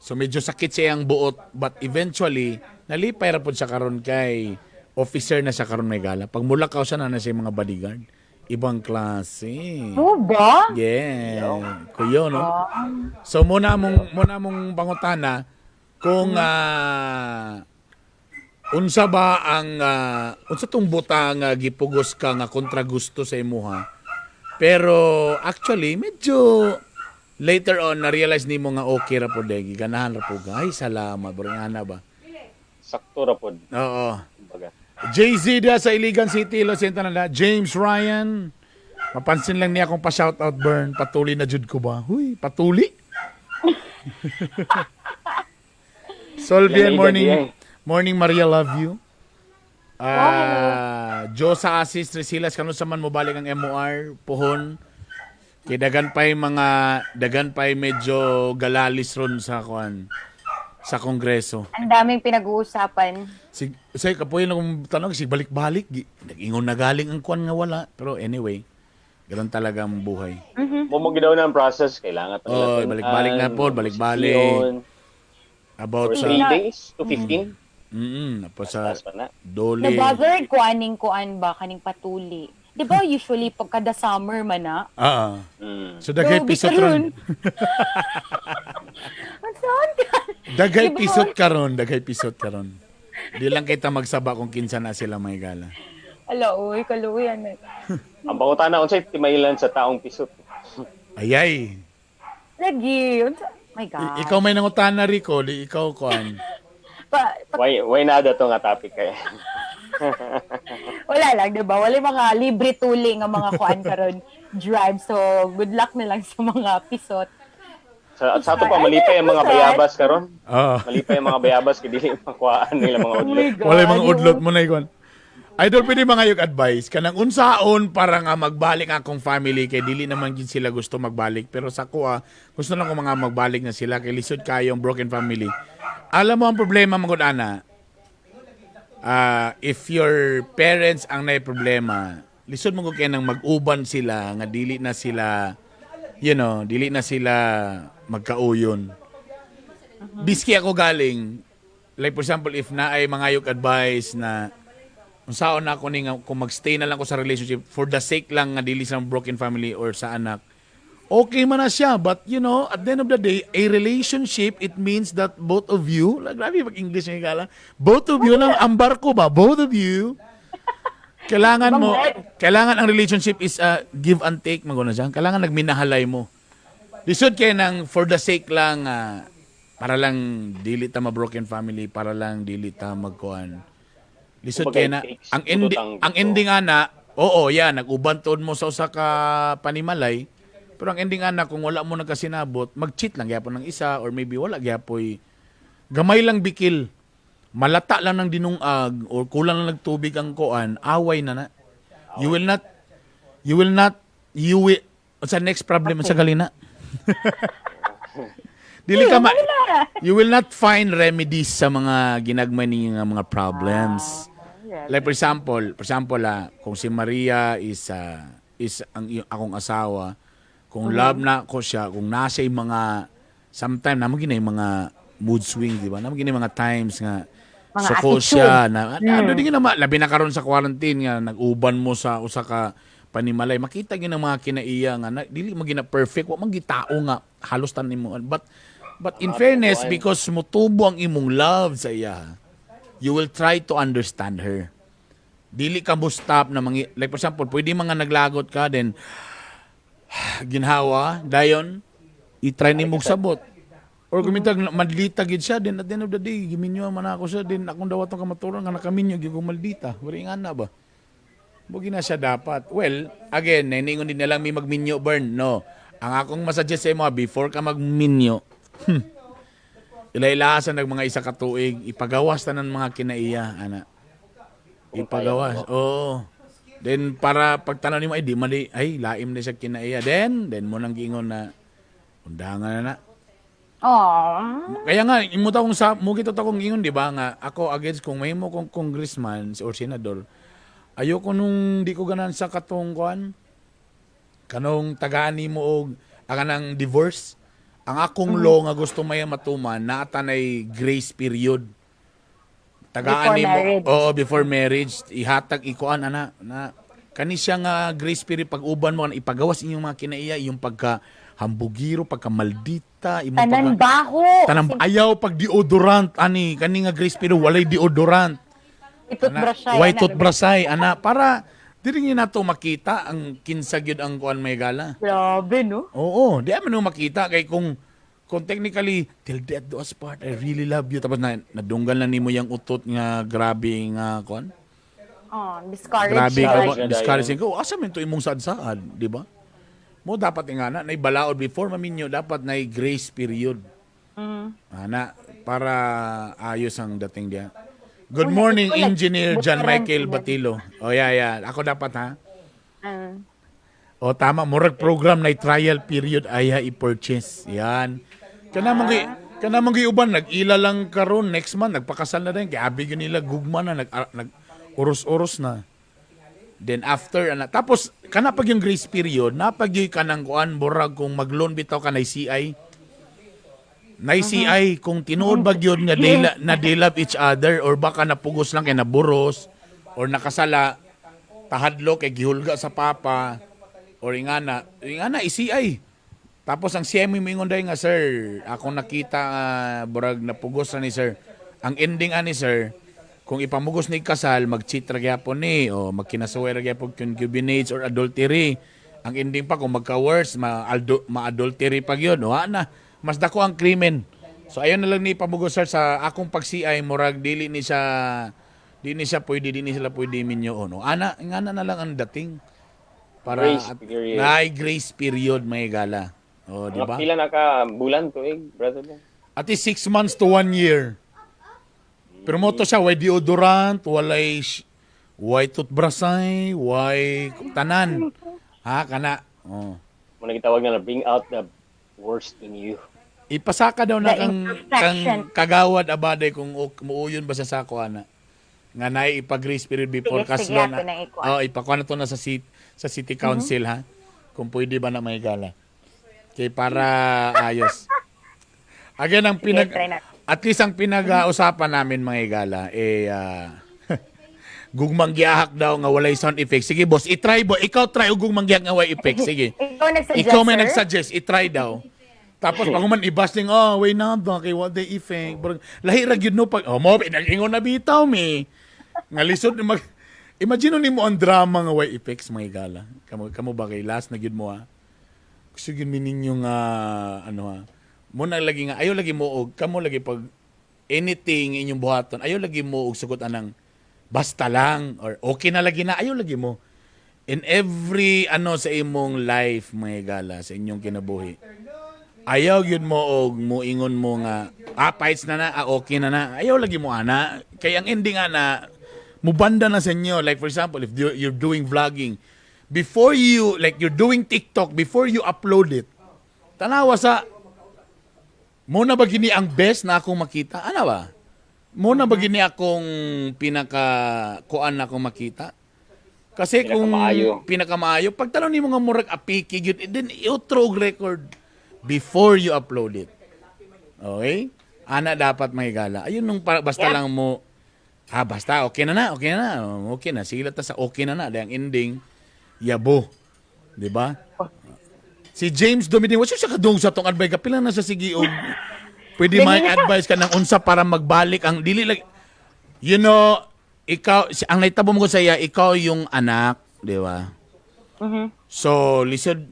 So medyo sakit siya ang buot, but eventually nalipay ra pod siya karon kay officer na siya karon, may gala. Pag mulakaw siya na na siya mga bodyguard. Ibang klase. Oh ba? Yeah. Kuyo, no? So muna mong pangutana kung unsa ba ang unsa tong butang nga gipugos ka nga kontra gusto sa imuha. Pero actually medyo later on na realize nimo nga okay ra pod, eh, ganahan ra pod ka. Ay, salamat bro, ana ba? Sakto ra pod. Oo. Kumbaga. Jay-Z dia sa Iligan City, Los na. James Ryan. Mapansin lang niya akong pa-shoutout, Burn. Patuli na jud ko ba? Huy, patuli? Solvian, Yan, morning. eh. Morning, Maria, love you. Ah, Josa Asis Trisilas, kanu sa man mobalik ang MOR, pohon. Kay dagan pa'y mga dagan pa'y medyo galalis ron sa kuan sa kongreso. Ang daming pinag-uusapan. Sig say kapoy na kung tanong sig balik-balik nag-ingon na galing ang kuan nga wala, pero anyway, ganun talaga ang buhay. Mo mo daw na ang process, kailangan pa nila Oh, tun-an, balik-balik na po, balik-balik. yun. About For sa 3 days to 15. Tapos sa Taas pa na. dole. Na-bothered ko aning kuan ba kaning patuli. Di ba usually pagkada summer man na? Ah. Mm. So daghay Grabe pisot karon. ron. Ang saan ka? Daghay Diba? pisot karon, daghay pisot karon. Di lang kita magsaba kung kinsa na sila may gala. Ala, uy, kaluyan. Eh. Ang pangutana unsay timailan sa taong pisot. Ayay. Lagi. My God. Ikaw may nangutana, Rico, di ikaw kuan. Pa, Why nada to nga topic kay? Wala lang, di ba? Wala yung mga libre tuli nga mga kuan karon drive. So, good luck na lang sa mga pisot. Sa ato pa malipay ang mga bayabas karon. Oo. Malipay ang mga bayabas kay dili makuhaan nila mga Oh udlot. my God. Wala yung mga udlot mo na ikon. Idol, pwede mga yung advice? Kanang unsaon para nga magbalik akong family kay dili naman gid sila gusto magbalik. Pero sa kuha, gusto lang ko mga magbalik na sila kay lisod kayo ang broken family. Alam mo ang problema mga ana, if your parents ang nay problema, lisod mo ko kay nang mag-uban sila nga dili na sila dili na sila magkauyon. Biski ako galing, like for example, if naay mangayog advice na unsaon na ako ni nga kung magstay na lang ko sa relationship for the sake lang nga dili sa broken family or sa anak, okay man na siya. But at the end of the day, a relationship, it means that both of you, like, grabe pag English nga gala, both of you lang ang barko ba, both of you, kailangan mo, kailangan ang relationship is give and take, maguna siya. Kailangan nagminahalay mo. Lisod kay nang for the sake lang, para lang dili ta ma-broken family, para lang dili ta magkuan. Lisod Kumbaga, kay na it takes ang two to ending tango. Ang ending ana, oo, yeah, nag-uban tuod mo sa usa ka panimalay. Pero ang ending ana, kung wala mo nagkasinabot, mag-cheat lang gyapon ng isa or maybe wala gyapoy, gamay lang bikil. Malata lang ng dinungag or kulang lang nagtubig ang kuan, away na na. You will not you will sa next problem sa galina. Dili ka ma you will not find remedies sa mga ginagmay ninyo nga mga problems. Like for example, kung si Maria is ang akong asawa, kung love na ko siya, kung nasa yung mga sometime namo gina yung mga mood swing, di ba? Namo gina yung mga times nga Mga suko attitude. siya na ano di gina labi na karon sa quarantine nga nag-uban mo sa usa ka panimalay, makita gyud ang mga kinaiya nga na, dili man gina perfect, wa man gitao nga halos tanan mo, but in fairness, because mutubo ang imong love sa iya, you will try to understand her. Dili ka mo stop na mangi, like for example, pwede mga naglagot ka, then ginhawa dayon i-try nimo sabot or kumitag maldita gid siya, then at the end of the day giminyo man ako siya, then akong dawaton kamaturan nga nakaminyo gyud kong maldita. Wala nga na ba Bugi na siya dapat. Well, again, naningon din na lang may magminyo burn. No. Ang akong masuggest sa imo, before ka magminyo, ilailasan ng mga isa ka tuig, ipagawas tanan mga kinaiya, ana. Ipagawas. Oo. Then para pagtanaw nimo ay di mali, ay laim na siya kinaiya. Then mo nang giingon na undangan na na. Aww. Kaya nga imo ta kung sa mo gito ta kong ingon, di ba, nga ako against kung mahimo kong congressman or senador. Ayoko nung di ko ganahan sa katong kuan, kanong tagaan nimo og ang kanang divorce. Ang akong law nga gusto may matuman naa nay grace period. Tagaan Before nimo marriage. Oo, before marriage ihatag ikuan ana na kani siya nga grace period, pag uban mo ipagawas inyong mga kinaiya, iyong pagka hambugiro, pagka maldita, imong Tanan pagka, baho. tanang ayaw pag deodorant ani kani nga grace period walay deodorant. Toothbrush siya. Way toothbrush ana para dili niyo nato makita ang kinsa gyud ang kuan may gala. Grabe, no? Oo, di man mo makita kay kung technically till death do us part, I really love you, tapos na nadunggan na nimo yang utot nga grabe nga kuan. Oh, discourage. Grabe ka ba, Discourage na discouraging ko. Asa man to imong saad-saad, di ba? Mo dapat nga na nay balaod before maminyo, dapat nay grace period. Ana para ayos ang dating diya. Good Una, morning, ikaw, like, Engineer John bukaran Michael sila. Batilo. Oh yeah. Ako dapat ha. Ah. O tama, murag program na trial period ay i-purchase. Yan. Kana man kay uban nag-ila lang karon, next month nagpakasal na din kay abi gyud nila gugma na nag uros-uros na. Then after ana tapos kana pag yung grace period, napag yung kanang kuan murag kung mag-loan bitaw ka nay CI. Nay CI kung tinuod ba gyud nga they, na they love each other or baka napugos lang kay naburos or nakasala tahadlo kay gihulga sa papa or ingana ingana i-CI. Tapos ang CI mo moingon dahil nga, "Sir, akong nakita burag napugos na ni sir." Ang ending ani sir, kung ipamugos ni kasal, mag-cheat ra gyapon ni o magkinasuway ra gyapon, concubinage or adultery. Ang ending pa kung magka-worse, ma-adultery pa gyud. O ana, mas dako ang krimen. So ayon na lang ni pamugos sir sa akong pag-CI, murag dili ni siya di ni siya pwede, di ni sila pwede minyo no. Ana, ngana na lang ang dating para Grace period. Naay grace period may gala. O, di Mga ba? pila na ka bulan tuig, brother Ben? At least 6 months to one year. Pero mo to siya, way deodorant, walay way toothbrush, way tanan. Ha, kana. Oh. Mo na gitawag na bring out the worst in you. Ipasaka daw na The kang, imperfection. kang kagawad abaday kung muuyon ba siya sa ako ana. Nga naay ipa-grace period before Sige, sige, kaslo ako na. nang ikuan. Oh, ipakuha na to na sa city council ha. Kung pwede ba na may gala. Kay para ayos. Again, ang Sige, pinag try natin. at least ang pinag-usapan namin, mga higala, eh gugmang giyahak daw nga walay sound effect. Sige boss, i-try bo. Ikaw try og gugmang giyahak nga walay effect. Sige. Ikaw nag-suggest, Ikaw may sir? nag-suggest, i-try daw. Tapos pag human i-bash ning, oh, way na ba kay what the effect. Parang, lahi ra gyud no pag oh mo nag-ingon na bitaw mi. Nga lisod ni mag Imagine nimo ang drama nga way effects, mga higala. Kamo kamo ba kay last na gyud mo ha? Gusto gyud mi ninyo nga ano ha. Mo na lagi nga ayo lagi mo og kamo lagi pag anything inyong buhaton, ayo lagi mo og sugot anang basta lang or okay na lagi na, ayo lagi mo. In every ano sa imong life, mga higala, sa inyong kinabuhi. Ayaw gyud mo og muingon mo nga ah fights na na, ah, okay na na. Ayaw lagi mo ana. Kay ang ending ana mubanda na sa inyo. Like for example, if you're doing vlogging, before you like you're doing TikTok, before you upload it, tanawa sa mo na ba gini ang best na akong makita? Ano ba? Mo na ba gini akong pinaka kuan na akong makita? Kasi kung Pinakamaayo. pinakamaayo, pag tanong nimo nga murag apiki gyud, eh, then iutro og record before you upload it. Okay? Ana dapat may gala. Ayun nung para, basta lang mo ah basta okay na na, okay na na, okay na. Sige lang ta sa okay na na. Dahil ang ending yabo. 'Di ba? Si James Dominic, wala siya kadung sa tong advice. Kapila na siya sige og pwede may advice ka ng unsa para magbalik ang dili lang you know, ikaw ang naitabo mo ko sa iya, ikaw yung anak, di ba? So, lisod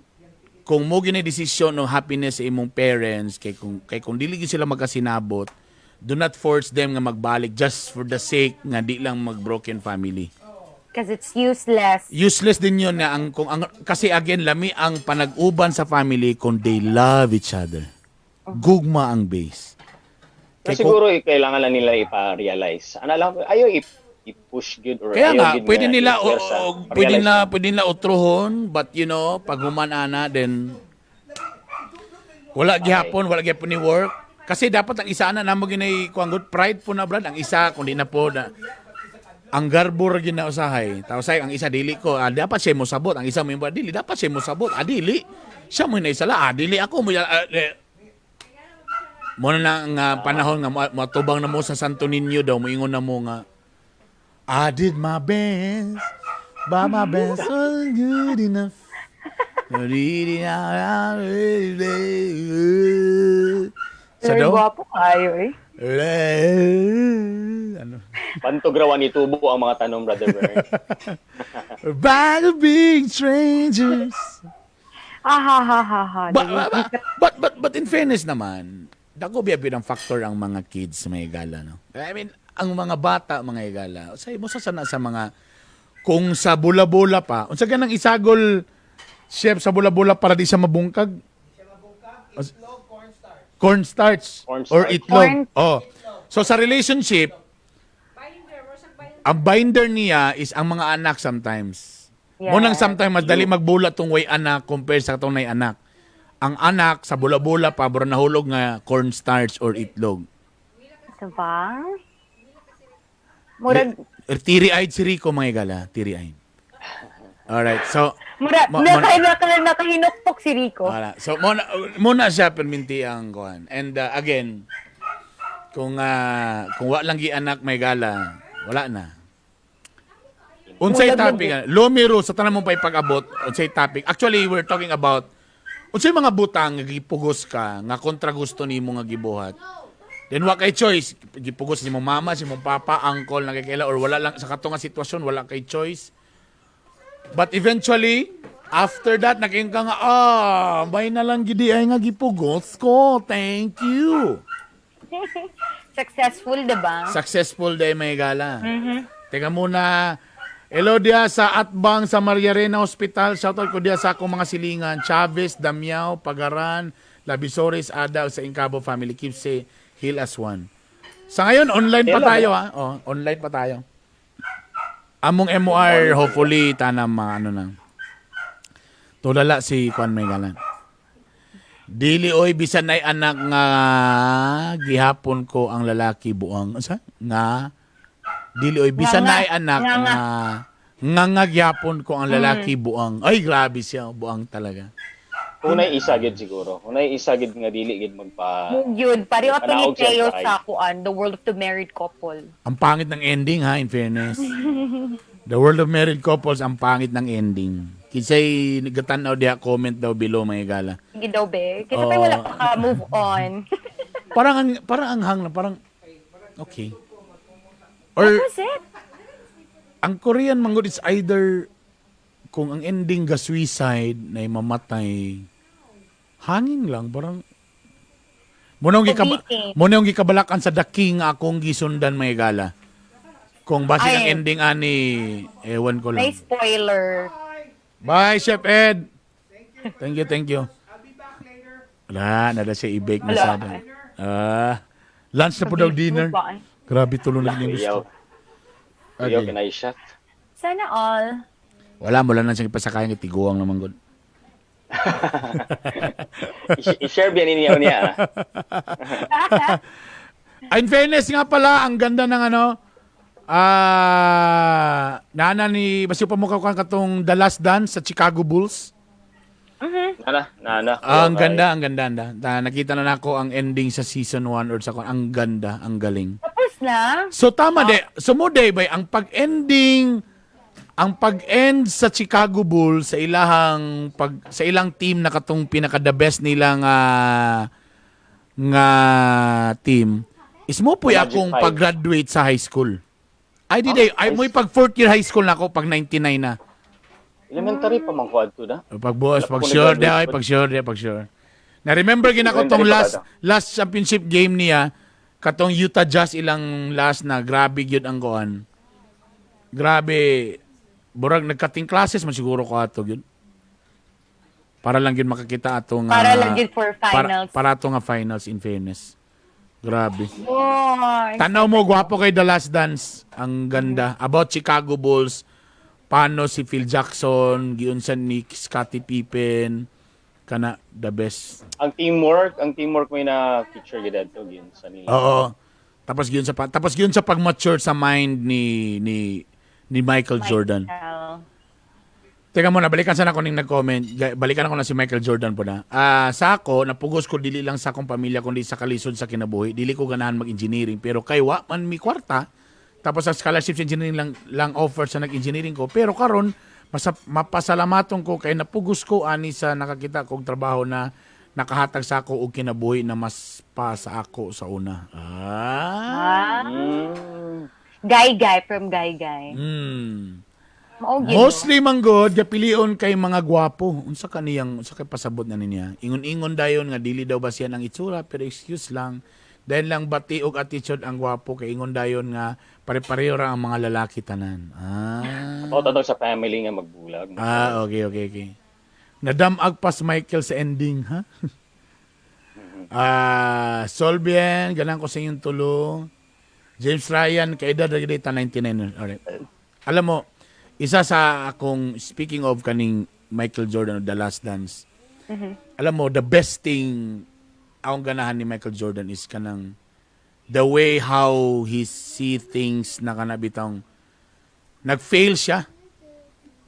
kung mo gini desisyon ng happiness sa imong parents kay kung dili gyud sila magkasinabot, do not force them nga magbalik just for the sake nga di lang mag broken family. Because it's useless. Useless din yun nga ang kung ang kasi again lami ang panag-uban sa family kung they love each other. Gugma ang base. Pero Kay kung- siguro eh, kailangan lang nila ipa-realize. Ano lang, ayaw i-push good or Kaya ayaw nga, gid pwede nga nila, o, i-pwersa. o, pwede Pa-realize nila, lang. pwede nila utruhon, but you know, pag human ana, then, wala gihapon ni work. Kasi dapat ang isa na namo ginay kuang good pride po na brad, ang isa kung di na po na ang garbo ra gyud na usahay. Tapos ay ang isa dili ko, ah, dapat siya mo sabot, ang isa mo yung dili, dapat siya mo sabot, ah, dili. Siya mo naisala, ah, dili ako mo ah, eh. Mo na na nga panahon nga matubang na mo sa Santo Niño daw, moingon na mo nga I did my best, but my best wasn't good enough. Sa Sir, daw? gwapo kayo eh. Ano? Bantog raw ni tubo ang mga tanong, Brother Bern. By the big strangers. Ah, ha, ha, ha, ha. But in fairness naman, dako biya ang factor ang mga kids may gala, no? I mean, ang mga bata mga igala, sa mo sa sana sa mga kung sa bula-bula pa, unsa ganang isagol chef sa bula-bula para di siya mabungkag? Cornstarch. Cornstarch. Or itlog. Corn- Oh. So sa relationship, ang binder niya is ang mga anak sometimes. Yes. Mo nang sometimes mas dali magbula tong way anak compare sa katong nay anak. Ang anak sa bula-bula pa bura nahulog nga cornstarch or itlog. Diba? Murag, Teary-eyed si Rico mga igala, teary-eyed. Alright, so murag, nakahinuktok si Rico. Wala. So muna muna siya perminti ang kuan. And again, kung wa lang gi anak may gala, wala na. Unsay topic? Lomiro sa tanan mong pag-abot, unsay topic? Actually, we're talking about unsay mga butang nga gipugos ka nga kontra gusto nimo nga gibuhat. Then wa kay choice, gipugos ni mong mama, si mong papa, uncle, nagkakaila or wala lang sa kato nga sitwasyon, wala kay choice. But eventually, after that, naging ka nga, ah, may na lang gidi ay nga gipugos ko. Thank you. Successful, diba? Successful day may gala. Teka muna. Hello dia sa Atbang sa Maria Reyna Hospital. Shoutout ko dia sa akong mga silingan. Chavez, Damiao, Pagaran, Labisores, Ada sa Incabo family. Keep say, heal as one. Sa ngayon, online pa Hello. tayo ha. Oh, online pa tayo. Among MOR, hopefully, tanam ano na. Tulala si Juan Megalan. Dili oy bisan ay anak nga gihapon ko ang lalaki buang sa nga dili oy bisan Nga, nga. ay anak Nga, nga nga. nga nga gihapon ko ang lalaki buang. Ay grabe siya, buang talaga. Kung naay isa gid siguro. Kung naay isa gid nga dili gid magpa Yun, pareho to ni Panaog siya Teo sa sa kuan, The World of the Married Couple. Ang pangit ng ending ha, in fairness. The World of Married Couples, ang pangit ng ending. Kinsay nagtanaw diha, comment daw below, mga gala. Hindi daw, be. Kasi pa Oo. wala pa ka move on. Parang ang hang na, parang, okay. Or, That was it. Ang Korean manggod, it's either kung ang ending ga suicide na mamatay, hanging lang, parang Pabitin. mo nang gikabalakan sa The King nga akong gisundan, may gala. Kung base ang Ay. ending ani, ewan ko May lang. spoiler. Bye, Chef Ed. Thank you, thank you. Wala, nada siya i-bake na Wala. sada. Ah, lunch na po daw, dinner. Grabe, tulong lagi niyang gusto. Iyaw. Iyaw Okay. kinay shot. Sana all. Wala mo lang siyang ipasakayan kay tiguang naman gud. I-share biya niya niya. Ah, in fairness nga pala, ang ganda ng ano, nana ni, basta pa mukha katong The Last Dance sa Chicago Bulls. Nana, nana. Ah, ang ganda, ang ganda, ang ganda. Nakita na nako ang ending sa season 1 or sa ang ganda, ang galing. Tapos na. So tama de, so mo day bay ang pag-ending ang pag-end sa Chicago Bulls sa ilahang pag sa ilang team na katong pinaka the best nila nga nga team is mo po'y Magic akong Five. pag-graduate sa high school. Ay di day, ay mo'y pag fourth year high school na ako pag 99 na. Elementary pa man ko adto na. Pag buwas, Wala pag ko sure, di nag-graduate ay, pa. pag sure, di, pag sure. Na-remember gina ko tong Elementary pa last ba last championship game niya, katong Utah Jazz ilang last na grabe gyud ang kuan. Grabe. Burag nagkating classes man siguro ko ato gyud. Para lang gyud makakita ato nga Para lang gyud for finals. Para ato nga finals, in fairness. Grabe. Oh, Tanaw mo, gwapo kay The Last Dance. Ang ganda. About Chicago Bulls. Paano si Phil Jackson, giunsan ni Scottie Pippen. Kana, the best. Ang teamwork may na feature gid adto gyud sa nila. Oo. Tapos giun sa pag-mature sa mind ni ni ni Michael Jordan. Michael. Teka muna, balikan sana ko ning nag-comment. Balikan ako na si Michael Jordan po na. Ah, sa ako, napugos ko dili lang sa akong pamilya kundi sa kalisod sa kinabuhi. Dili ko ganahan mag-engineering pero kay wa man mi kwarta. Tapos ang scholarship sa engineering lang lang offer sa nag-engineering ko. Pero karon mapasalamaton ko kay napugos ko ani sa nakakita kog trabaho na nakahatag sa ako og kinabuhi na mas pa sa ako sa una. Ah. Ah. Mm. Guy Guy from Guy Guy. Mao gyud, no? Mostly manggod gapilion kay mga gwapo. Unsa kaniyang unsa kay pasabot na niya? Ingon-ingon dayon nga dili daw ba siya ng itsura pero excuse lang. Dahil lang bati og attitude ang gwapo kay ingon dayon nga pare-pareho ra ang mga lalaki tanan. Ah. Ako tatong sa family nga magbulag. Ah, okay. Nadamag pas Michael sa ending, ha? Ah, Solbien, ganang ko sa inyong tulong. James Ryan, kaedad na gid 99. Alright. Alam mo, isa sa akong, speaking of kaning Michael Jordan o The Last Dance, alam mo, the best thing akong ganahan ni Michael Jordan is kanang the way how he see things na kanabitang nag-fail siya.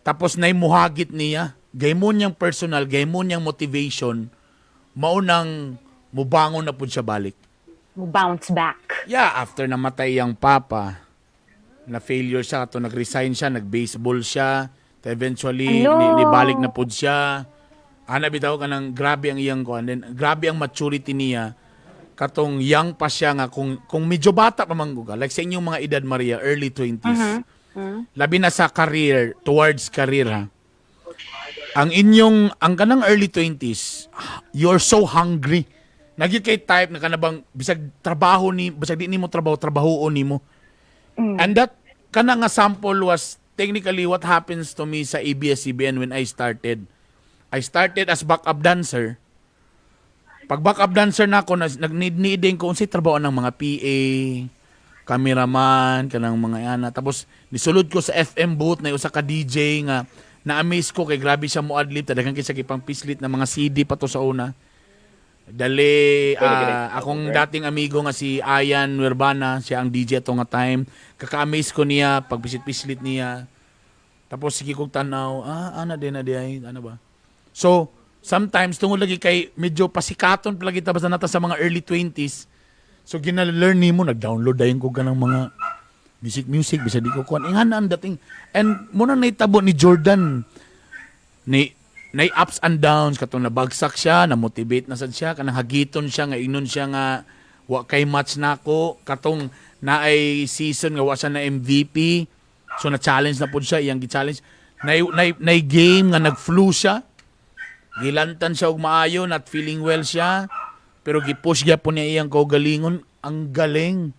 Tapos naimuhagit niya. Gaymo niyang personal, gaymo niyang motivation, maunang mubangon na pud siya balik. Mo bounce back. Yeah, after namatay ang papa, na failure siya, to nag-resign siya, nag-baseball siya, to eventually Ano? nibalik na pud siya. Ana bitaw kanang grabe ang iyang kuan, then grabe ang maturity niya katong young pa siya nga kung medyo bata pa man gud ka, like sa inyong mga edad, Maria, early 20s. Labi na sa career, towards career ha. Ang inyong ang kanang early 20s, you're so hungry. Nagyud kay type na kanabang bisag trabaho ni bisag di nimo trabaho, trabahoon nimo. And that kana nga sample was technically what happens to me sa ABS-CBN when I started. I started as backup dancer. Pag backup dancer na ako, nag-need din ko unsay trabaho ng mga PA, cameraman, kanang mga ana. Tapos nisulod ko sa FM booth na usa ka DJ nga na-amaze ko kay grabe siya mo adlib, daghan kay siya gipang pislit na mga CD pa to sa una. Dali, Pwede ka akong dating amigo nga si Ayan Nuerbana, siya ang DJ ato nga time. Kaka-amaze ko niya pag pisit-pislit niya. Tapos sige kong tanaw, ah, ana din na di ay, ano ba? So, Sometimes tungod lagi kay medyo pasikaton pa lagi ta basta nata sa mga early 20s. So gina-learn nimo, nag-download dayon ko kanang mga music music bisa di ko kuan. Ingana ang dating and muna naitabo ni Jordan ni nay ups and downs katong nabagsak siya, na-motivate na sad siya, kanang hagiton siya nga ingnon siya nga wa kay match nako, katong naay season nga wa siya na MVP. So na challenge na pud siya, iyang gi-challenge. Nay game nga nag-flu siya. Gilantan siya og maayo, not feeling well siya. Pero gi-push gyapon niya iyang kaugalingon. Ang galing.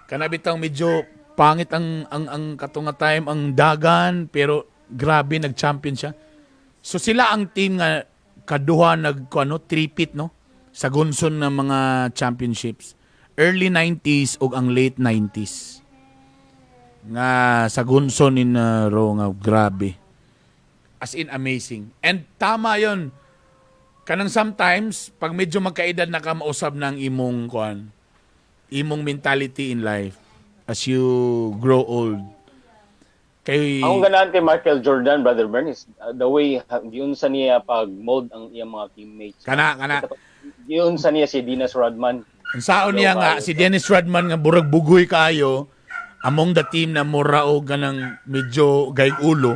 Kana bitang medyo pangit ang kato nga time ang dagan, pero grabe, nag-champion siya. So sila ang team nga kaduha nag ano, three-peat, no, sa gunson ng mga championships. Early 90s ug ang late 90s. Nga sa gunson in row nga grabe. As in amazing. And tama 'yon. Kanang sometimes pag medyo magkaedad na ka, mausab ng imong kuan, imong mentality in life as you grow old. Kay Akong ganahan kay Michael Jordan, Brother Bern, is the way giunsa niya pag-mold ang iyang mga teammates. Kana kana. Giunsa niya si Dennis Rodman. Ang saon niya nga si Dennis Rodman nga burag bugoy kaayo among the team na mura og ganang medyo gayg ulo.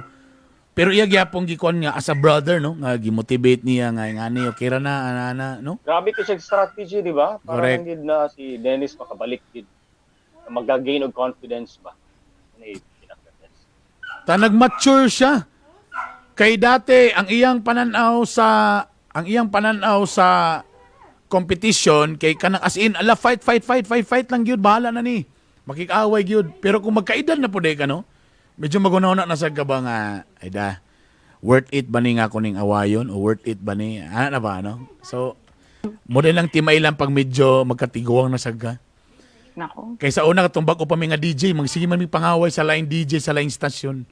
Pero iya gyapon gikuan nga as a brother, no, nga gimotivate niya nga ngani okay ra na ana ana, no. Grabe kay siya strategy, di ba? Para Correct. lang gid na si Dennis makabalik gid. Magga-gain og confidence ba? Ano yung pinaka-best? Ta nag-mature siya. Kay dati ang iyang pananaw sa competition kay kanang as in ala, fight, fight, fight, fight, fight lang gyud, bahala na ni. Makikaway gyud. Pero kung magkaedad na pud ka, no, medyo magunaw na sa ka ba nga ay da, worth it ba ni nga ako ning awayon o worth it ba ni ana na ba, no? So mo din lang timay lang pag medyo magkatiguang na sad ka. Nako. Kaysa una katong bag-o pa mi nga DJ, magsige man mi pangaway sa laing DJ, sa laing stasyon.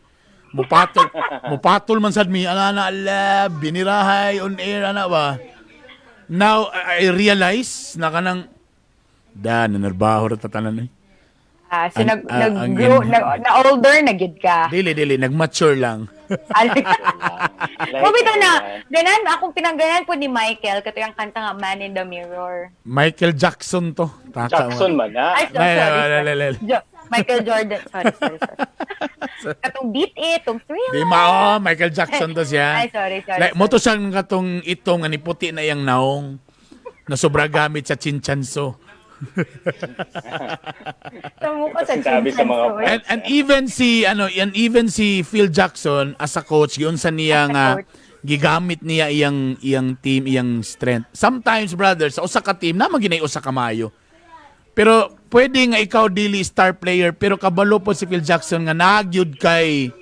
Mupatol, mupatol man sad mi, ana na ala, binirahay on air ana ba. Now I realize na kanang da nanerbaho ra tatanan eh. Ah, so nag ang nag-grow, na older na gid ka. Dili, dili, nag-mature lang. Like, Mo bitaw na, ganan akong pinangganan po ni Michael kato yung kanta nga Man in the Mirror. Michael Jackson to. Taka, Jackson man na. Ay, so, Ay, sorry, ay, sorry. ay, ay, ay. Michael Jordan. Sorry, sorry, sorry. Katong Beat It, tong Thriller. Di ma, oh, Michael Jackson to siya. Ay, sorry, sorry, Like, sorry. mo to siyang katong itong nga niputi na iyang naong na sobra gamit sa chinchanso. Tamo ko sa Sabi sa mga Chinchanso, eh. And even si Phil Jackson as a coach, yun sa niya As a nga coach. Gigamit niya iyang iyang team, iyang strength. Sometimes, brother, sa usa ka team na ginay usa ka maayo. Pero pwede nga ikaw dili star player, pero kabalo po si Phil Jackson nga nagyud kay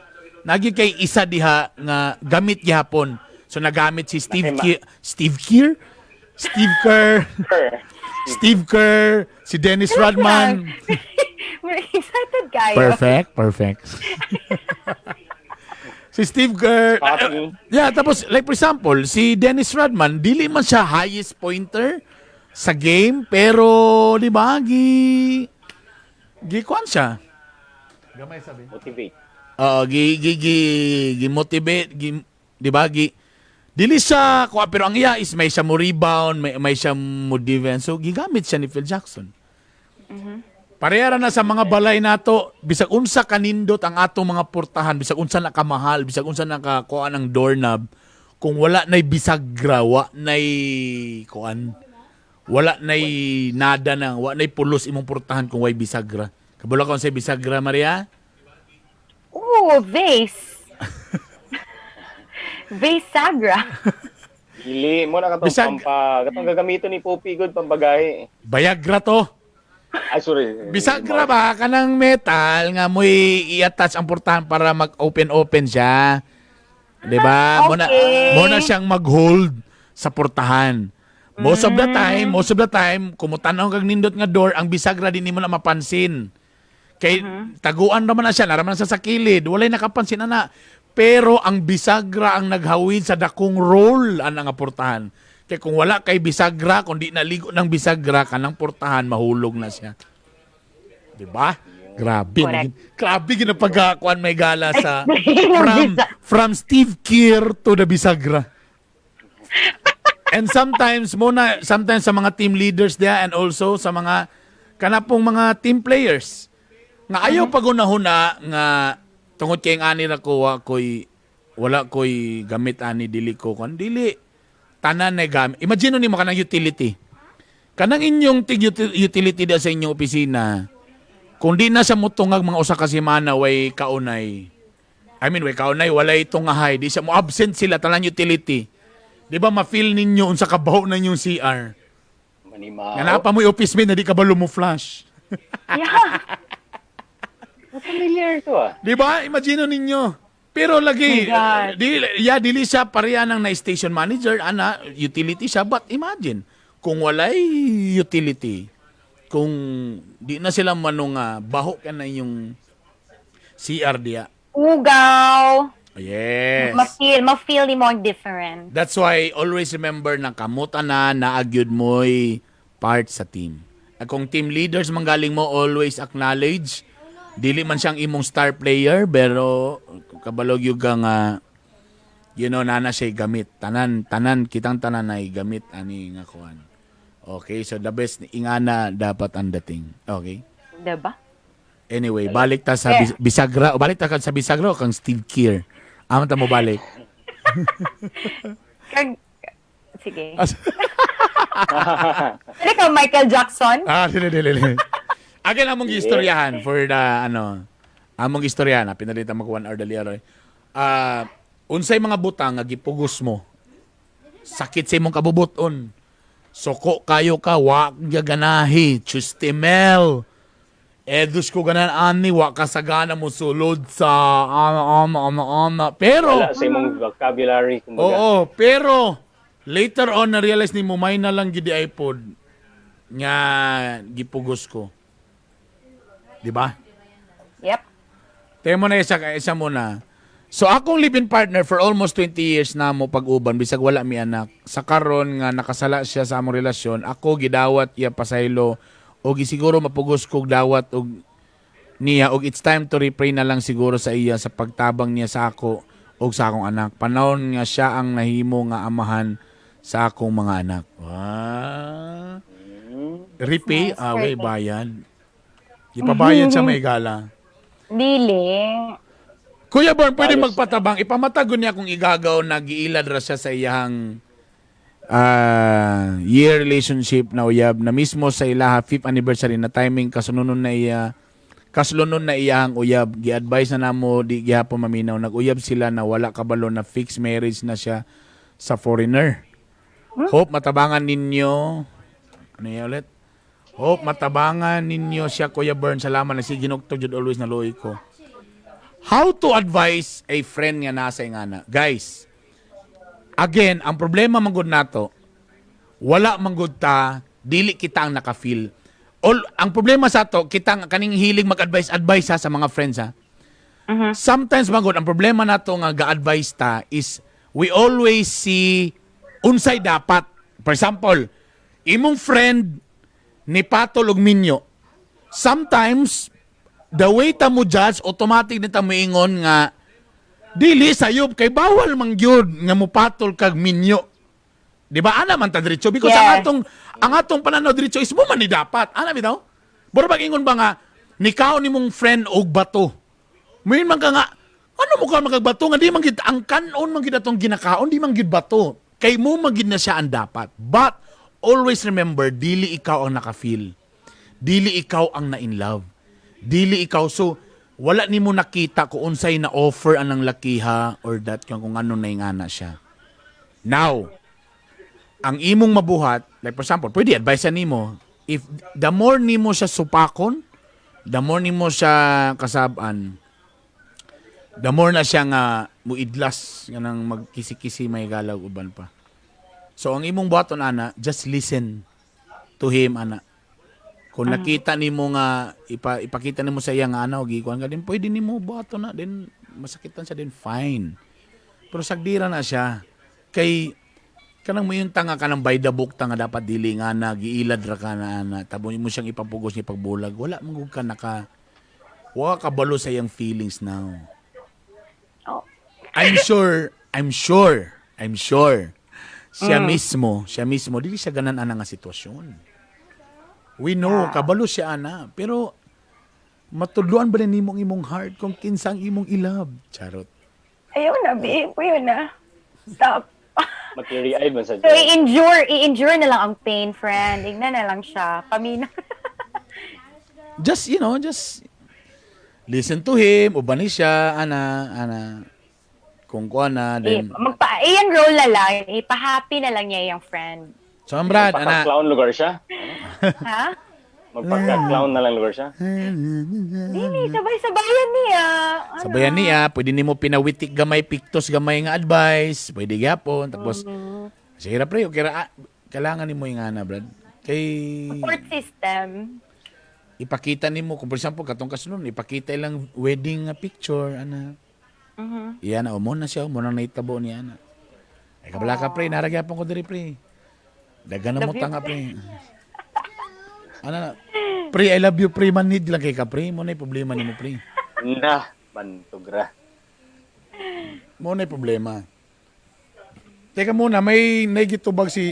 isa diha nga gamit gihapon. So nagamit si Steve Kerr, Steve Kerr, Steve Kerr, Steve Kerr, si Dennis Rodman. We're excited kayo. Perfect, perfect. Si Steve Kerr. Hockey. Yeah, tapos like for example, si Dennis Rodman, dili man siya highest pointer sa game, pero di ba gi kuan siya. Motivate. Oo, gi motivate, gi, di ba, gi dili siya kuha, pero ang iya is may siya mo rebound, may siya mo defense. So gigamit siya ni Phil Jackson. Parehara na sa mga balay nato, bisag unsa kanindot ang atong mga portahan, bisag unsa na kamahal, bisag unsa na kakuan ang doorknob, kung wala nay bisagra, wa nay kuan, wala nay nada na, wa nay pulos imong portahan kung way bisagra. Kabalo ka sa bisagra, Maria? Oh, vase. Vase Sagra. Dili mo na katong pampa, katong gagamiton ni Poppy good pambagahe. Bayagra to. Ay, sorry. Bisagra ba kanang metal nga mo'y i-attach ang portahan para mag-open-open siya. 'Di ba? Mo na mo na siyang mag-hold sa portahan. Most of the time, most of the time, kumutan-aw kag nindot nga door, ang bisagra din nimo na mapansin. Kay taguan naman na siya, naraman na siya sa kilid, walay nakapansin ana. Pero ang bisagra ang naghawid sa dakong role ana nga portahan. Kay kung wala kay bisagra, kung di naligo ng bisagra kanang portahan, mahulog na siya. 'Di ba? Grabe. Correct. Grabe ginapagkakuan may gala sa Explain ang from bisa- from Steve Kerr to the bisagra. And sometimes muna sometimes sa mga team leaders diha and also sa mga kanapong mga team players nga ayaw pagunahuna nga tungod kay ang ani ra ko wa koy wala koy gamit ani, dili ko kon dili tanan na gamit. Imagine nimo kanang utility, kanang inyong tig utility diha sa inyong opisina, kung di na siya mutungag mga usa ka semana, way kaunay, I mean, way kaunay, walay tungahay, di siya mo absent sila tanan utility, di ba ma-feel ninyo unsa kabaho na inyong CR? Manimao. Nga naa pa mo'y office mate na di kabalo mo flush. Familiar to ah. Di ba? Imagine ninyo. Pero lagi, My God. di, yeah, dili siya pareha ng na station manager, ana, utility siya. But imagine, kung walay utility, kung di na sila manunga, baho ka na yung CR diya. Ugaw. Yes. Ma-feel ni mo ang different. That's why always remember na kamuta na naagyud mo'y part sa team. At kung team leaders manggaling mo, always acknowledge. Dili man siyang imong star player, pero kabalog yung ka nga, nana siya gamit. Tanan, tanan, kitang tanan ay gamit ani nga kuan. Okay, so the best ingana dapat ang dating. Okay? Diba? Anyway, balik ta sa bisagra, balik ta kan sa bisagra o kang Steve Kier. Amo ta mo balik. Kag, sige. Pwede ka Michael Jackson? Ah, dili, dili, dili. Again, among istoryahan for the, ano, among istoryahan, pinalita mag 1 hour dali aroy. Ah, unsay mga butang nga gipugos mo? Sakit sa imong kabubuton. Soko kayo ka, wa ka ganahi, chustimel. Edus ko ganan ani, wa ka sagana mo sulod sa ana ana ana ana. Pero Wala sa imong vocabulary, kumbaga. Oo, pero later on na-realize ni mo may na lang gidi iPod nga gipugos ko. Di ba? Yep. Temo na isa isa muna. So akong live-in partner for almost 20 years na mo pag-uban bisag wala mi anak. Sa karon nga nakasala siya sa among relasyon, ako gidawat iya pasaylo og gisiguro mapugos kog dawat og niya og it's time to repray na lang siguro sa iya sa pagtabang niya sa ako og sa akong anak. Panahon nga siya ang nahimo nga amahan sa akong mga anak. Wow. Repay, Nice, away, perfect. bayan. Ipabayad siya may gala. Dili. Kuya Born, pwede Ayos. magpatabang. Ipamatago niya kung igagaw na giilad ra siya sa iyang year relationship na uyab na mismo sa ilaha fifth anniversary na timing kasununon na iya kaslunon na iyang uyab. Gi-advise na namo, di gihapon maminaw. Nag-uyab sila na wala kabalo na fixed marriage na siya sa foreigner. Hope matabangan ninyo. Ano yan ulit? Hope matabangan ninyo siya, Kuya Bern. Salamat na si Ginukto jud always na luoy ko. How to advise a friend nga nasa ingana? Guys, again, ang problema man gud nato, wala man gud ta, dili kita ang naka-feel. All, ang problema sa to, kita nga kaning hilig mag-advise advice ha, sa mga friends ha. Sometimes man gud, ang problema nato nga ga-advise ta is we always see unsay dapat. For example, imong friend ni patol og minyo. Sometimes the way ta mo judge, automatic na ta moingon nga dili sayop kay bawal man gyud nga mopatol kag minyo. Di ba? Ana man ta diretso because ang atong pananaw diretso is mo man ni dapat. Ana bitaw? Buro bag ingon ba nga nikaw nimong friend og bato. Muin man ka nga ano mo ka magagbato nga di man gid ang kanon man gid atong ginakaon, di man gid bato. Kay mo man gid na siya ang dapat. But always remember, dili ikaw ang naka-feel. Dili ikaw ang na-in love. Dili ikaw, so wala nimo nakita kung unsay na offer anang lakiha or that kung ano na ingana siya. Now, ang imong mabuhat, like for example, pwede advice nimo, if the more nimo siya supakon, the more nimo siya kasab-an, the more na siya nga muidlas nga nang magkisi-kisi may galaw uban pa. So ang imong buhaton ana, just listen to him ana. Kung nakita nimo nga ipakita nimo sa iya nga ana og gikuan ka din, pwede nimo buhaton na din, masakitan siya din, fine. Pero sagdira na siya kay kanang mo yung tanga kanang by the book ta nga dapat dili nga na giilad ra ka na ana tabo mo siyang ipapugos ni pagbulag, wala man gud ka naka wa ka kabalo sa iyang feelings now. Oh. I'm sure, I'm sure, I'm sure. Siya mismo dili siya ganan ana nga sitwasyon. We know, kabalo siya ana, pero matudloan ba nimo ang imong heart kung kinsa ang imong i-love? Charot. Ayaw na, babe. Ayaw na. Stop. Mag-teary eye man sa So, i-endure na lang ang pain, friend. Ingnan na lang siya. Pamina. Just listen to him, uban ni siya, ana, ana. Kung kuha na, Eh, then, magpa, i-enroll na lang. Ipa-happy na lang niya yung friend. So, Brad, ana, Magpaka-clown lugar siya. Ha? Magpaka-clown na lang lugar siya. Dili, sabay-sabayan niya. Ano? Sabayan niya, pwede nimo pinawitik gamay, piktos gamay nga advice, pwede gyapon. Tapos, sige ra pre, okay ra, ah, kailangan nimo yung ana, Brad. Kay, Support system. Ipakita nimo, kung for example, katong kasunod, ipakita ilang wedding nga picture, ana. Iyan na, umo na siya, umo na naitabo niya, ana. Ay, kabala ka, pre, nara gyapon ko diri, pre. Dagan na mo Love you, tanga, pre. Ana na, pre, I love you, pre, manid lang kay ka, pre. Mo na yung problema nimo, pre. Na, bantugra. Mo na yung problema. Teka muna, may naigitubag si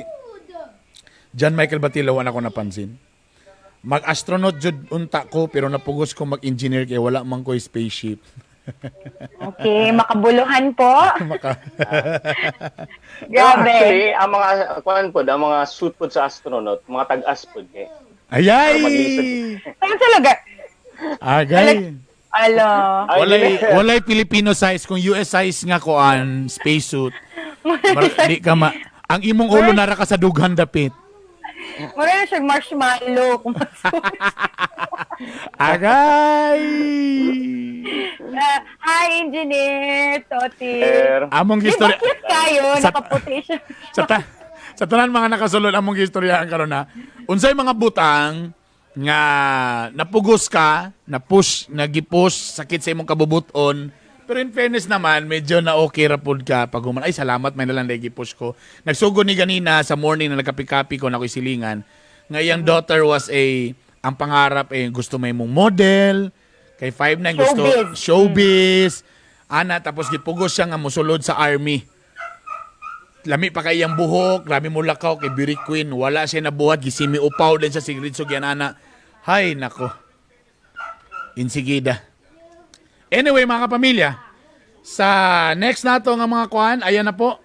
John Michael Batilo, wala ko napansin. Mag-astronaut jud unta ko pero napugos ko mag-engineer kay wala man ko'y spaceship. Okay, makabuluhan po. Maka Grabe. Actually, ang mga kuan pod, ang mga suit pod sa astronaut, mga tag-as pod kay. Ayay! Maglisod. Saan sa lugar? Agay. Alo. Ay, Walay dili. walay Filipino size kung US size nga koan spacesuit. Di ka ma ang imong ulo nara ka sa dughan dapit. Mura na siyang marshmallow. Kung masuot. Agay! Ah, hi, Engineer Toti. Sir, Among Di ba istorya cute kayo? Nakaputi siya. sa tanan mga nakasulod among gistoryahan karon na unsay mga butang nga napugos ka, na-push, nagipush, sakit sa imong kabubuton. Pero in fairness naman, medyo na okay ra pud ka pag human. Ay, salamat, may nalang gipush ko. Nagsugod ni ganina sa morning na nagkapi-kapi ko na ako'y silingan. Nga iyang daughter was a, ang pangarap eh, gusto may mong model, kay 5'9 gusto Showbiz. showbiz. Ana, tapos gipugos siya nga mosulod sa army. Lami pa kay iyang buhok, lami mo lakaw kay Beauty Queen, wala siya nabuhat, gisimi upaw din sa Sigrid Sugyan ana. Hay nako. Insigida. Anyway, mga kapamilya, sa next nato nga mga kuan, ayan na po.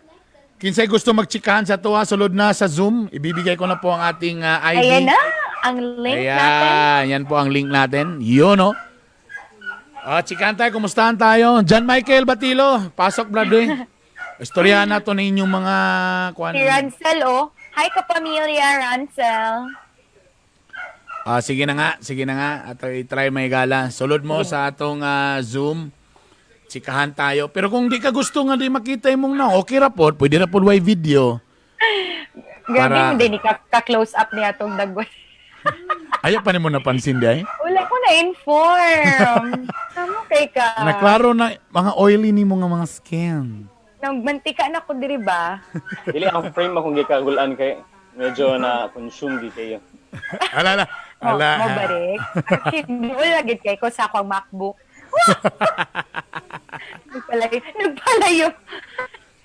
Kinsay gusto magchikahan sa tuwa, sulod na sa Zoom. Ibibigay ko na po ang ating ID. Ayan na, ang link natin. Ayan, yan po ang link natin. Yun, no? Ah, chikahan tayo, kumustahan tayo? John Michael Batilo, pasok, brother. Istoryahan na to ninyong mga kuan. Si Rancel, oh. Hi, kapamilya, Rancel. Ah, sige na nga, sige na nga. At i-try may gala. Sulod mo sa atong Zoom. Chikahan tayo. Pero kung di ka gusto nga di makita imong na, okay ra pod, pwede ra pod way video. Grabe, hindi ni ka-close up niya itong dagway. Ayaw pa nimo napansin di ay. Wala ko na-inform. Tama kay ka. Naklaro na mga oily nimo nga mga skin. Nagmantika na ko diri ba? Dili ang frame akong gikagulan kay medyo na consume di kayo. Ala ala. Ala. Mo balik. Actually, wala gid kay ko sa akong MacBook. Nagpalayo. Nagpalayo.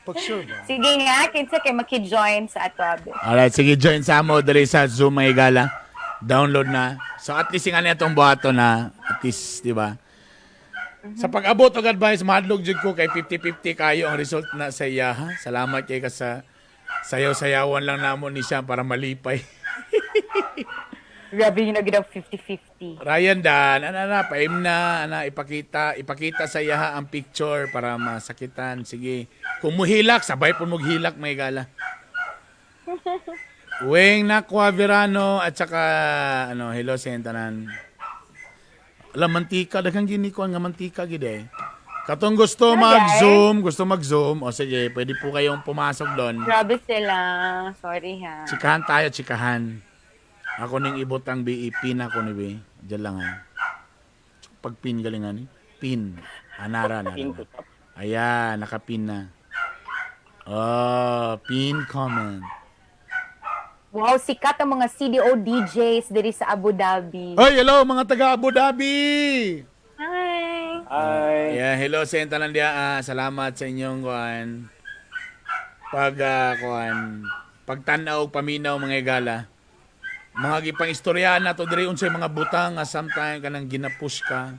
Pag sure ba? Sige nga, kinsa kay maki-join sa ato abi. Alright, sige, join sa amo dali sa Zoom mga gala. Download na. So at least nga niya itong buhato na at least, di ba? Sa pag-abot og advice, mahadlok jud ko kay 50-50 kayo ang result na sa iya. Ha? Salamat kay ka sa sayaw-sayawan lang namo ni siya para malipay. Grabe yung naging 50-50. Ryan Dan, ana na, paim na, ana, ipakita, ipakita sa iya ang picture para masakitan. Sige. Kung muhilak, sabay po mughilak may gala. Weng Nakwa Verano at saka ano, hello sa tanan. Alam mantika, daghang gini ko nga mantika gid eh. Katong gusto Okay. mag-Zoom, gusto mag-Zoom, o sige, pwede po kayong pumasok doon. Grabe sila. Sorry ha. Chikahan tayo, chikahan. Ako ning ibutang BE, pin ako ni B. Diyan lang ha. Pag pin galingan ni. Pin. Anara, anara. Pin to top. Ayan, nakapin na. Oh, pin comment. Wow, sikat ang mga CDO DJs diri sa Abu Dhabi. Oy, hello mga taga Abu Dhabi. Hi. Ay, Yeah, hello sa inyo tanan diya. Ah, salamat sa inyong kuan. Pag kuan, pagtan-aw og paminaw, mga higala. Mga gipang istoryahan nato diri unsay mga butang nga sometime kanang ginapush ka.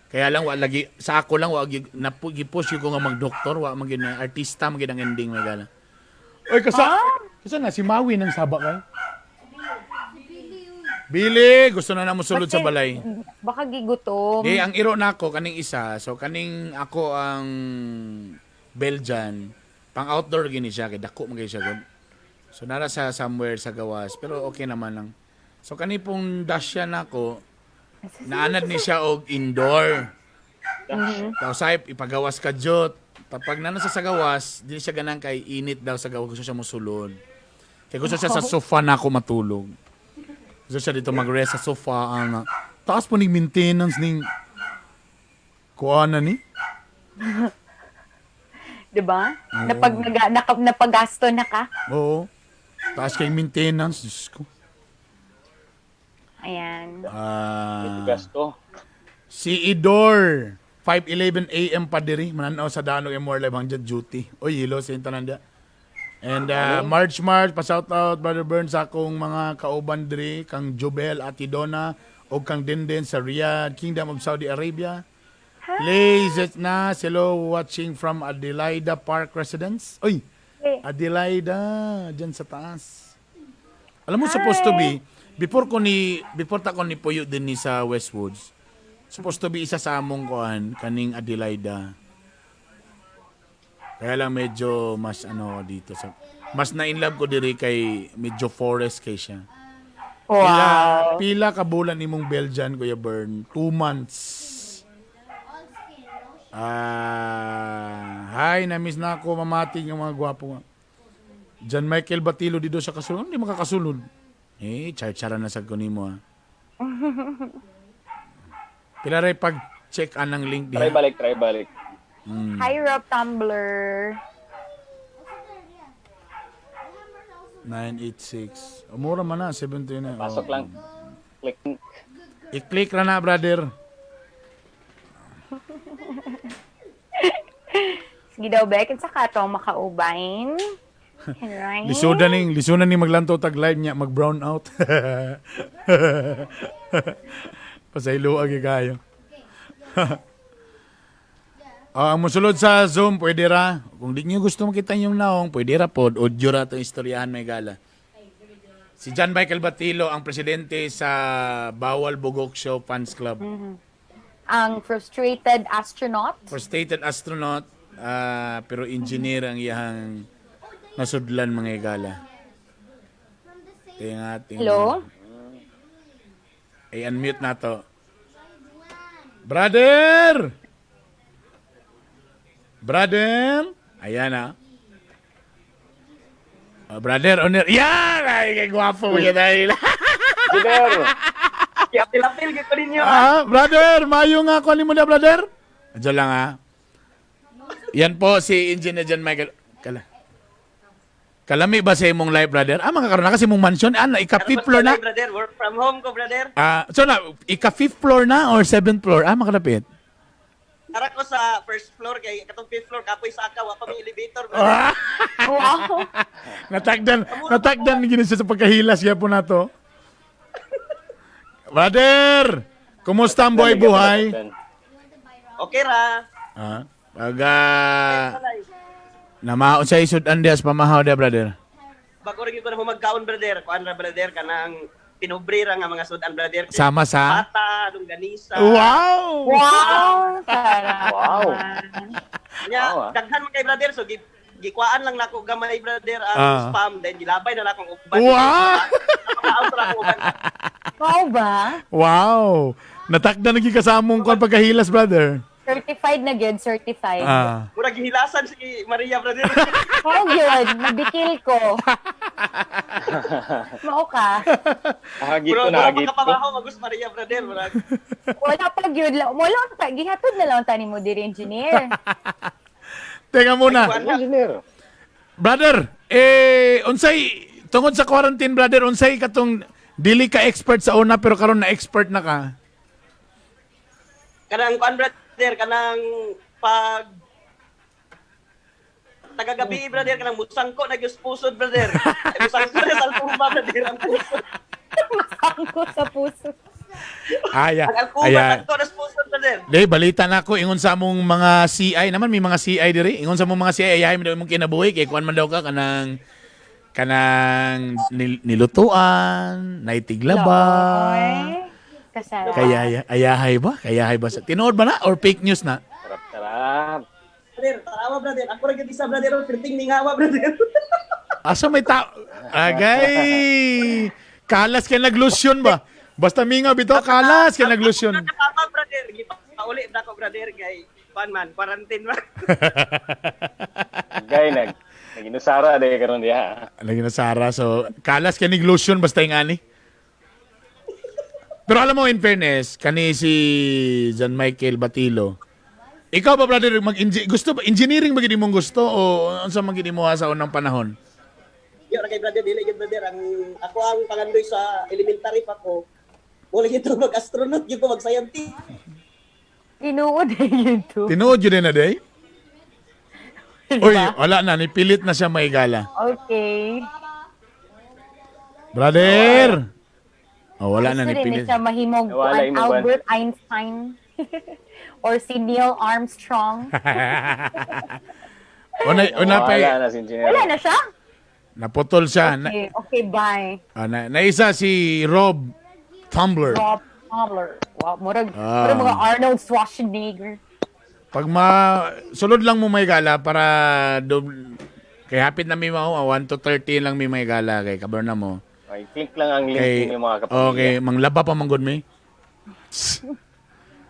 Kaya lang wa lagi sa ako lang wa gipush ko nga magdoktor, wa man gyud na artista man gyud ang ending, mga higala. Oy, kasa na si Maui ng saba kay. Billy, gusto na mo sulod sa balay. Baka gigutom. Di, ang iro nako kaning isa, so kaning ako ang Belgian, pang outdoor gini siya kay dako man kay siya gud. So nara sa somewhere sa gawas, pero okay naman lang. So kani pong Dacia nako, naanad ni siya og indoor. Tapos say ipagawas ka jot. Tapag nana sa gawas, di siya ganang kay init daw sa gawas, gusto siya mosulod. Kay gusto siya sa sofa na ako matulog. Gusto siya dito mag-rest sa sofa. Ana. Taas po ning maintenance ning kuana ni. 'Di ba? Napagasto na ka. Oo. Taas kay maintenance. Diyos ko. Ayan. Ah, Gasto. si Idor. 5:11 a.m. pa diri. Mananaw sa Danog and More Live hanggang duty. Oy, hilo sa tanan dia. And March March, pa shout out Brother Burns sa akong mga kauban diri, kang Jubel, Ati Donna, o kang Denden sa Riyadh, Kingdom of Saudi Arabia. Please, na, hello, watching from Adelaida Park Residence. Oy, Adelaida, dyan sa taas. Alam mo, supposed to be, before ta ko ni Puyo din ni sa Westwoods, supposed to be isa sa among kuan, kaning Adelaida. Kaya lang medyo mas ano dito sa mas na in love ko diri kay medyo forest kay siya. Pila, pila ka bulan imong Belgian, Kuya Bern? 2 months. Ah, hi, na-miss na ako mamati ng mga gwapo. John Michael Batilo dito sa kasulod. Hindi makakasulod. Eh, char-chara na sa kunimo ah. Pila rin pag check anang link Try diha. balik, try balik. Hi, Rob Tumblr. 986. Umura man na, 79. Pasok Oh. lang. Click. I-click ra na, brother. Sige daw, Beck. At saka to, makaubain. Right? Lisuda ning maglanto tag live niya, mag brown out. Pasaylo agi kayo. Ah, ang musulod sa Zoom, pwede ra. Kung di niyo gusto makita yung naong, pwede ra pod. Audio ra itong istoryahan, may gala. Si John Michael Batilo, ang presidente sa Bawal Bugok Show Fans Club. Ang frustrated astronaut. Frustrated astronaut, pero engineer ang iyang nasudlan, mga higala. Tinga, tinga. Hello? Ay, unmute na to. Brother! Brother! Ayan ah. Oh, brother, owner. Yan! Ay, kay gwapo mo yan dahil. Engineer! Apil-apil ko ninyo. Ah, brother, mayo nga ako ni mo na, brother. Diyan lang ah. Yan po si Engineer John Michael. Kala. Kalami ba sa imong life, brother? Ah, mga karon na kasi imong mansion. Ah, na, ika fifth floor na. Brother, work from home ko, brother. Ah, so na, ika fifth floor na or seventh floor? Ah, makalapit. Tara ko sa first floor kay katong fifth floor kapoy sa aka wa pa may elevator, brother. Ah! Wow. Natagdan, natagdan gini siya sa pagkahilas po na to. Brother, kumusta ang buhay-buhay? Okay ra. Ah, pag namaon sa isud andias pamahaw dia, brother. Bago rin ko na humagkaon, brother. Kuan ra, brother, kanang pinubre ra nga mga sudan, brother. Sama sa Pata, longganisa. Wow! Wow. Sarap. Wow. Nya, Wow, ah. daghan man kay brother, so gikuan lang nako gamay, brother, ang spam, then gilabay na lang akong uban. Wow! Makaon ra akong uban. Wow ba? Wow! Natakda naging kasamong kon pagkahilas, brother. Certified na good, certified. Ah. Murag gihilasan si Maria, brother. Wow, yun. Nabikil ko. Mao ka. Hagit ko Murag na, murag hagit ko. makapamahaw magus Maria, brother. Murag Wala pa gyud. Wala pa. Gihatod na lang tani mo diri, engineer. Teka muna. Kuan na. Engineer. Brother, eh unsay tungod sa quarantine, brother, unsay katong dili ka expert sa una pero karon na expert na ka? Kanang kuan, brother, kanang pag Tagagabi, brother, kanang musangko na gyud pusod, brother. Ay, musangko na sa alkuba, brother. Ang pusod. Masangko sa puso. Aya. Ang alkuba, Aya. tagto na sa pusod, brother. Day, balita na ako ingon sa among mga CI naman may mga CI diri. Ingon sa among mga CI ayahay mo daw imong kinabuhi kay kuan man daw ka kanang kanang nilutuan, naitiglaba. Loy. Kasarap. Kaya ayahay ba? Kayahay ba sa tinuod ba na or fake news na? Sarap, sarap. Brother, tarawa, brother. Ako ra gyud isa, brother. Perting mingawa, brother. Asa may tao? Agay! Kalas kay naglusyon ba? Basta mingaw bitaw, kalas kay naglusyon. Ako kasama, brother. Gipauli na ko, brother, kay kuan man, quarantine man. Gay, naginusara dahil karon diha. Lagi na Sara. So, kalas kay naglusyon basta yung ani. Pero alam mo, in fairness, kani si John Michael Batilo, ikaw ba, brother, mag gusto ba, engineering ba gid imong gusto o unsa man gid imo sa unang panahon? Yo ra kay brother, dili gyud, brother. Ang ako ang pangandoy sa elementary pa ko. Wala gyud mag-astronaut, gyud ko mag-scientist. Tinuod eh yun to. Tinuod yun na day? Uy, wala na, nipilit na siya maigala. Okay. Brother! Oh, wala na Gusto rin nipilit. siya mahimog Nawala kuan imong kuan. Albert Einstein or si Neil Armstrong. Una pa, Wala na si engineer. Wala na siya? naputol siya. Na, Okay, okay, bye. naisa si Rob Tumblr. Rob Tumblr. Wow, murag, Ah. murag mga Arnold Schwarzenegger. Pag ma sulod lang mo may gala para kay hapit na may mao 1 to 30 lang may may gala kay kabar na mo. Okay, click lang ang link Kay ninyo mga kapamilya. okay, manglaba pa man gud mi.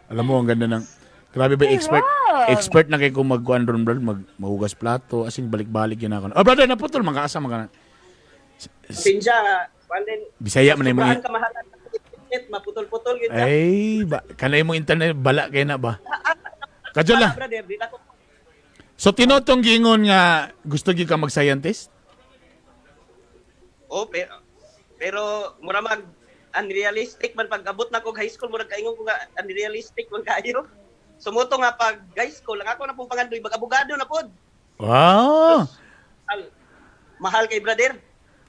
Alam mo ang ganda ng grabe ba expert Rob. expert na kay kung magkuan ron brother, mag mahugas plato as in balik-balik yun ako. Oh brother, naputol man kaasa man ka na. Sinja, kuan din. Bisaya man imong Sobrang kamahalan ng internet, maputol-putol gyud siya. Ay, ba, kanay mong internet bala kay na ba? Kadyo Wala, lang. brother, di na ko. So tinotong giingon nga gusto gyud ka mag-scientist? Oh, pero mura mag unrealistic man pag abot na ko high school murag kaingon ko nga unrealistic man kayo. Sumuto nga pag high school, ang ako na pong pangandoy mag-abogado na pod. Wow. Mahal kay brother.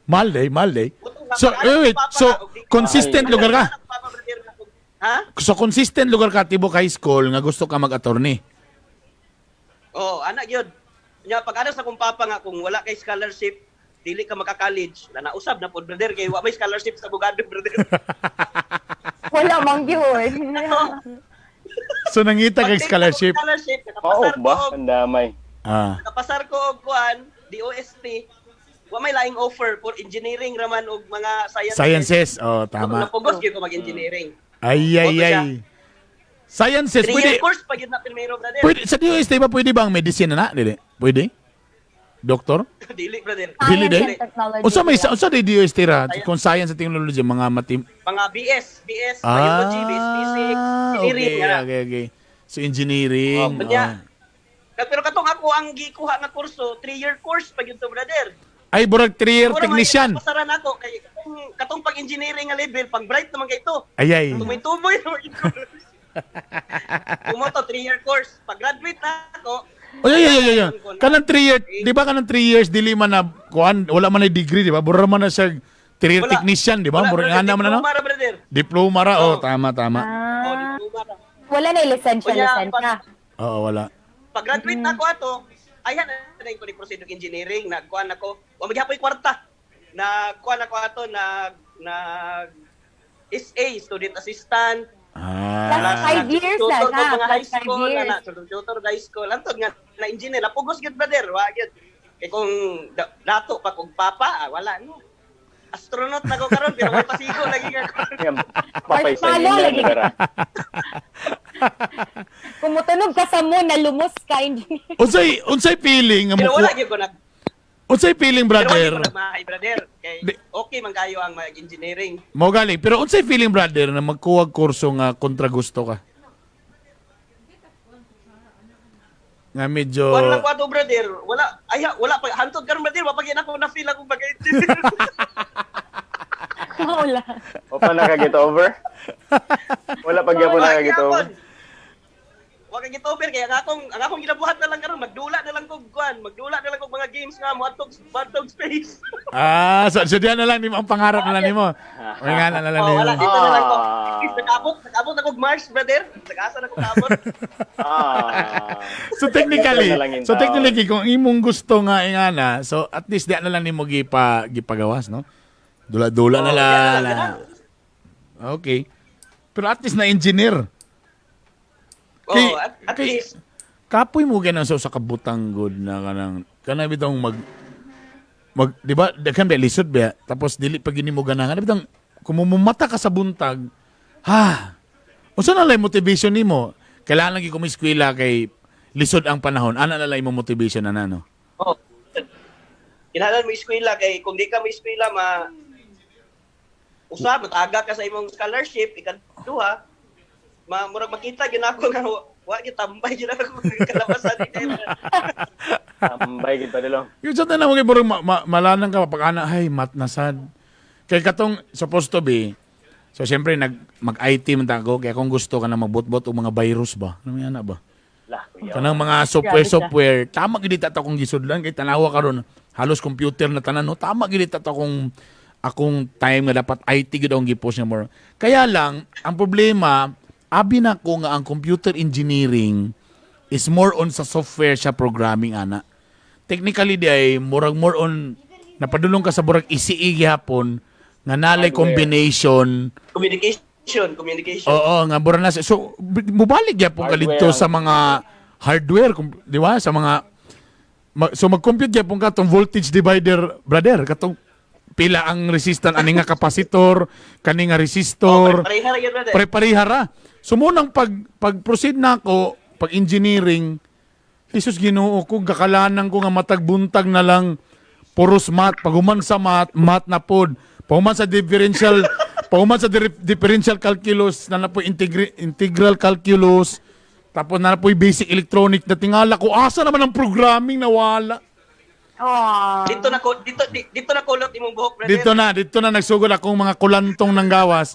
Mahal day, mahal day. Muto nga, So, pag- wait, wait. papa So, nga, og di- consistent Ay. lugar ka? Papa, brother, nga, ha? So, consistent lugar ka, tibok high school, nga gusto ka mag-attorney. Oo, anak yun. Nya pag ano sa kong papa nga kung wala kay scholarship, dili ka maka-college. Na nausab na pod brother kay wa may scholarship sa abogado brother. Wala mang yun. So, nangita kay Pag-take scholarship. ako Scholarship, Oo nakapasar ko ba? og Ang damay. Ah. nakapasar ko og kuan, DOST. Wa may laing offer for engineering raman og mga sciences. Sciences. Oh, tama. Napugos gyud ko mag-engineering. Ay, ay, Boto siya. ay. Sciences, 3 pwede, year course pa gyud na primero brother. pwede, sa DOST ba, pwede ba ang medicine na na? Dili. Pwede? Doktor? Dili brother. Dili, Science dili. and technology. Unsa may unsa day DOST ra? Kung science at technology, mga matim... Mga BS, BS, biology, BS physics, engineering. Ah, okay, nga. okay. So, engineering. Oh, kanya. ah. Pero katong ako ang gikuha nga kurso, 3 year course pa gyud to brother. Ay, burag 3-year Mura man technician. gyud Pasaran ako kay katong pag engineering nga level, pag bright naman kay ito. Ay, ay. Tumoy-tumoy naman gyud ko. Kumoto 3 year course, pag graduate na ako. Oy, ay, ay, ay, ay. Kanang 3 year, di ba kanang 3 years dili man na kuan, wala man na degree, di ba? Mura man na siya 3 year Wala. technician, di ba? Wala, Mura brother, nga naman na no? diploma ra, brother. Diploma ra, oh, Oo. tama, tama. Oh, Ah, diploma ra. wala na yung lisensya, Kunya, lisensya. Oo, wala. Pag graduate na ako ato, ayan na ko ni proceed og engineering, nagkuan ako, wa maghapoy kwarta. Nagkuan ako ato nag nag SA student assistant. Ah. Plus 5 years na Tutor siya. ko mga Plus high 5 school, years. ana, tutor high school. Antod nga na engineer, napugos gyud brother, wa gyud. Kay kung dato pa kog papa, wala no. Astronaut na ko karon pero may pasigo lagi nga. Yan, Papay sa Marshmallow inyo, lagi. lugar ah. Kung mutunog ka sa moon, nalumos ka, engineer. Unsay feeling nga Pero mo wala gyud ko nag unsay feeling pero wala brother? gyud ko nagmahay brother. Kay Di- okay man kayo ang mag-engineering. Mo galing, pero unsay feeling brother na magkuha kurso nga kontra gusto ka? Nga medyo Wala lang ko ato brother. Wala ay wala pa hantod karon brother, wa pa gyud ako na feel akong pag-engineer. Wala. O pa nakaget over? Wala pa gyapon Wala nakaget over? gyapon. Wa Wa kay gituber kay ang akong ginabuhat na lang karon, magdula na lang kog kuan, magdula na lang kog mga games nga moadtog moadtog space. Ah, so diyan na lang nimo ang pangarap na lang nimo. May nga na lang Oh, nimo. wala, dito na lang ko. Ah. Nakaabot ako Mars, brother. Nag-asa na ko kaabot. Ah. So technically, Dito na lang yung so tao. technically kung imong gusto nga ingana, so at least diyan na lang nimo gipagawas, no? Dula-dula na Oh, lang. diyan na lang. Okay. Pero at least na engineer. Oh, at least. Kapoy mo ganang sa usa ka butang good na kanang kanang bitong mag mag di ba daghan ba lisod ba, tapos dili pa gini mo ganahan bitong kung mumata ka sa buntag, ha, unsa na lang motivation nimo? Kailangan lagi ko eskwela kay lisod ang panahon, ana na lang imong motivation ana, no? Oh. Kinahanglan mo eskwela kay kung di ka mo eskwela, ma usa mataga ka sa imong scholarship, ikaduha ma murag makita gyud ako nga wa gyud, tambay gyud ako kalabasan ni. Tambay gid pa dilo. Yung sa tanan mo kay murag malanang ka pag ana, ay, mat na sad. Kay katong supposed to be, so siyempre nag mag-IT man ta ako kaya kung gusto ka na magbot-bot og mga virus ba, ano may ana ba? Lah, kuya. Kanang mga software Grabe siya. software, tama gid ta akong gisudlan kay tanawa karon halos computer na tanan, no? Tama gid ta akong time nga dapat IT gid akong gipost nga more. Kaya lang ang problema, abi na ko nga ang computer engineering is more on sa software siya, programming ana. Technically di ay murag more on napadulong ka sa murag ECE gihapon nga nalay Hardware. combination. Communication, communication. Oo, nga mura na siya. So mubalik gyapon ka Hardware dito ang- sa mga hardware, di ba? Sa mga so mag-compute gyapon ka tong voltage divider, brother, katong pila ang resistance ani nga capacitor, kani nga resistor. Oh, pareha ra gyud, brother. Pare-pareha ra. So munang pag proceed na ako pag engineering, Jesus Ginoo ko, gakalanan ko nga matag buntag na lang puros math. Paghuman sa math, math na pod. Paghuman sa differential, paghuman sa differential calculus, na na po integral calculus, tapos na na po basic electronic na tingala ko, asa naman ang programming, nawala. Aww. Dito na ko dito dito na kulot imong buhok, brother. Dito na nagsugod akong mga kulantong ng gawas.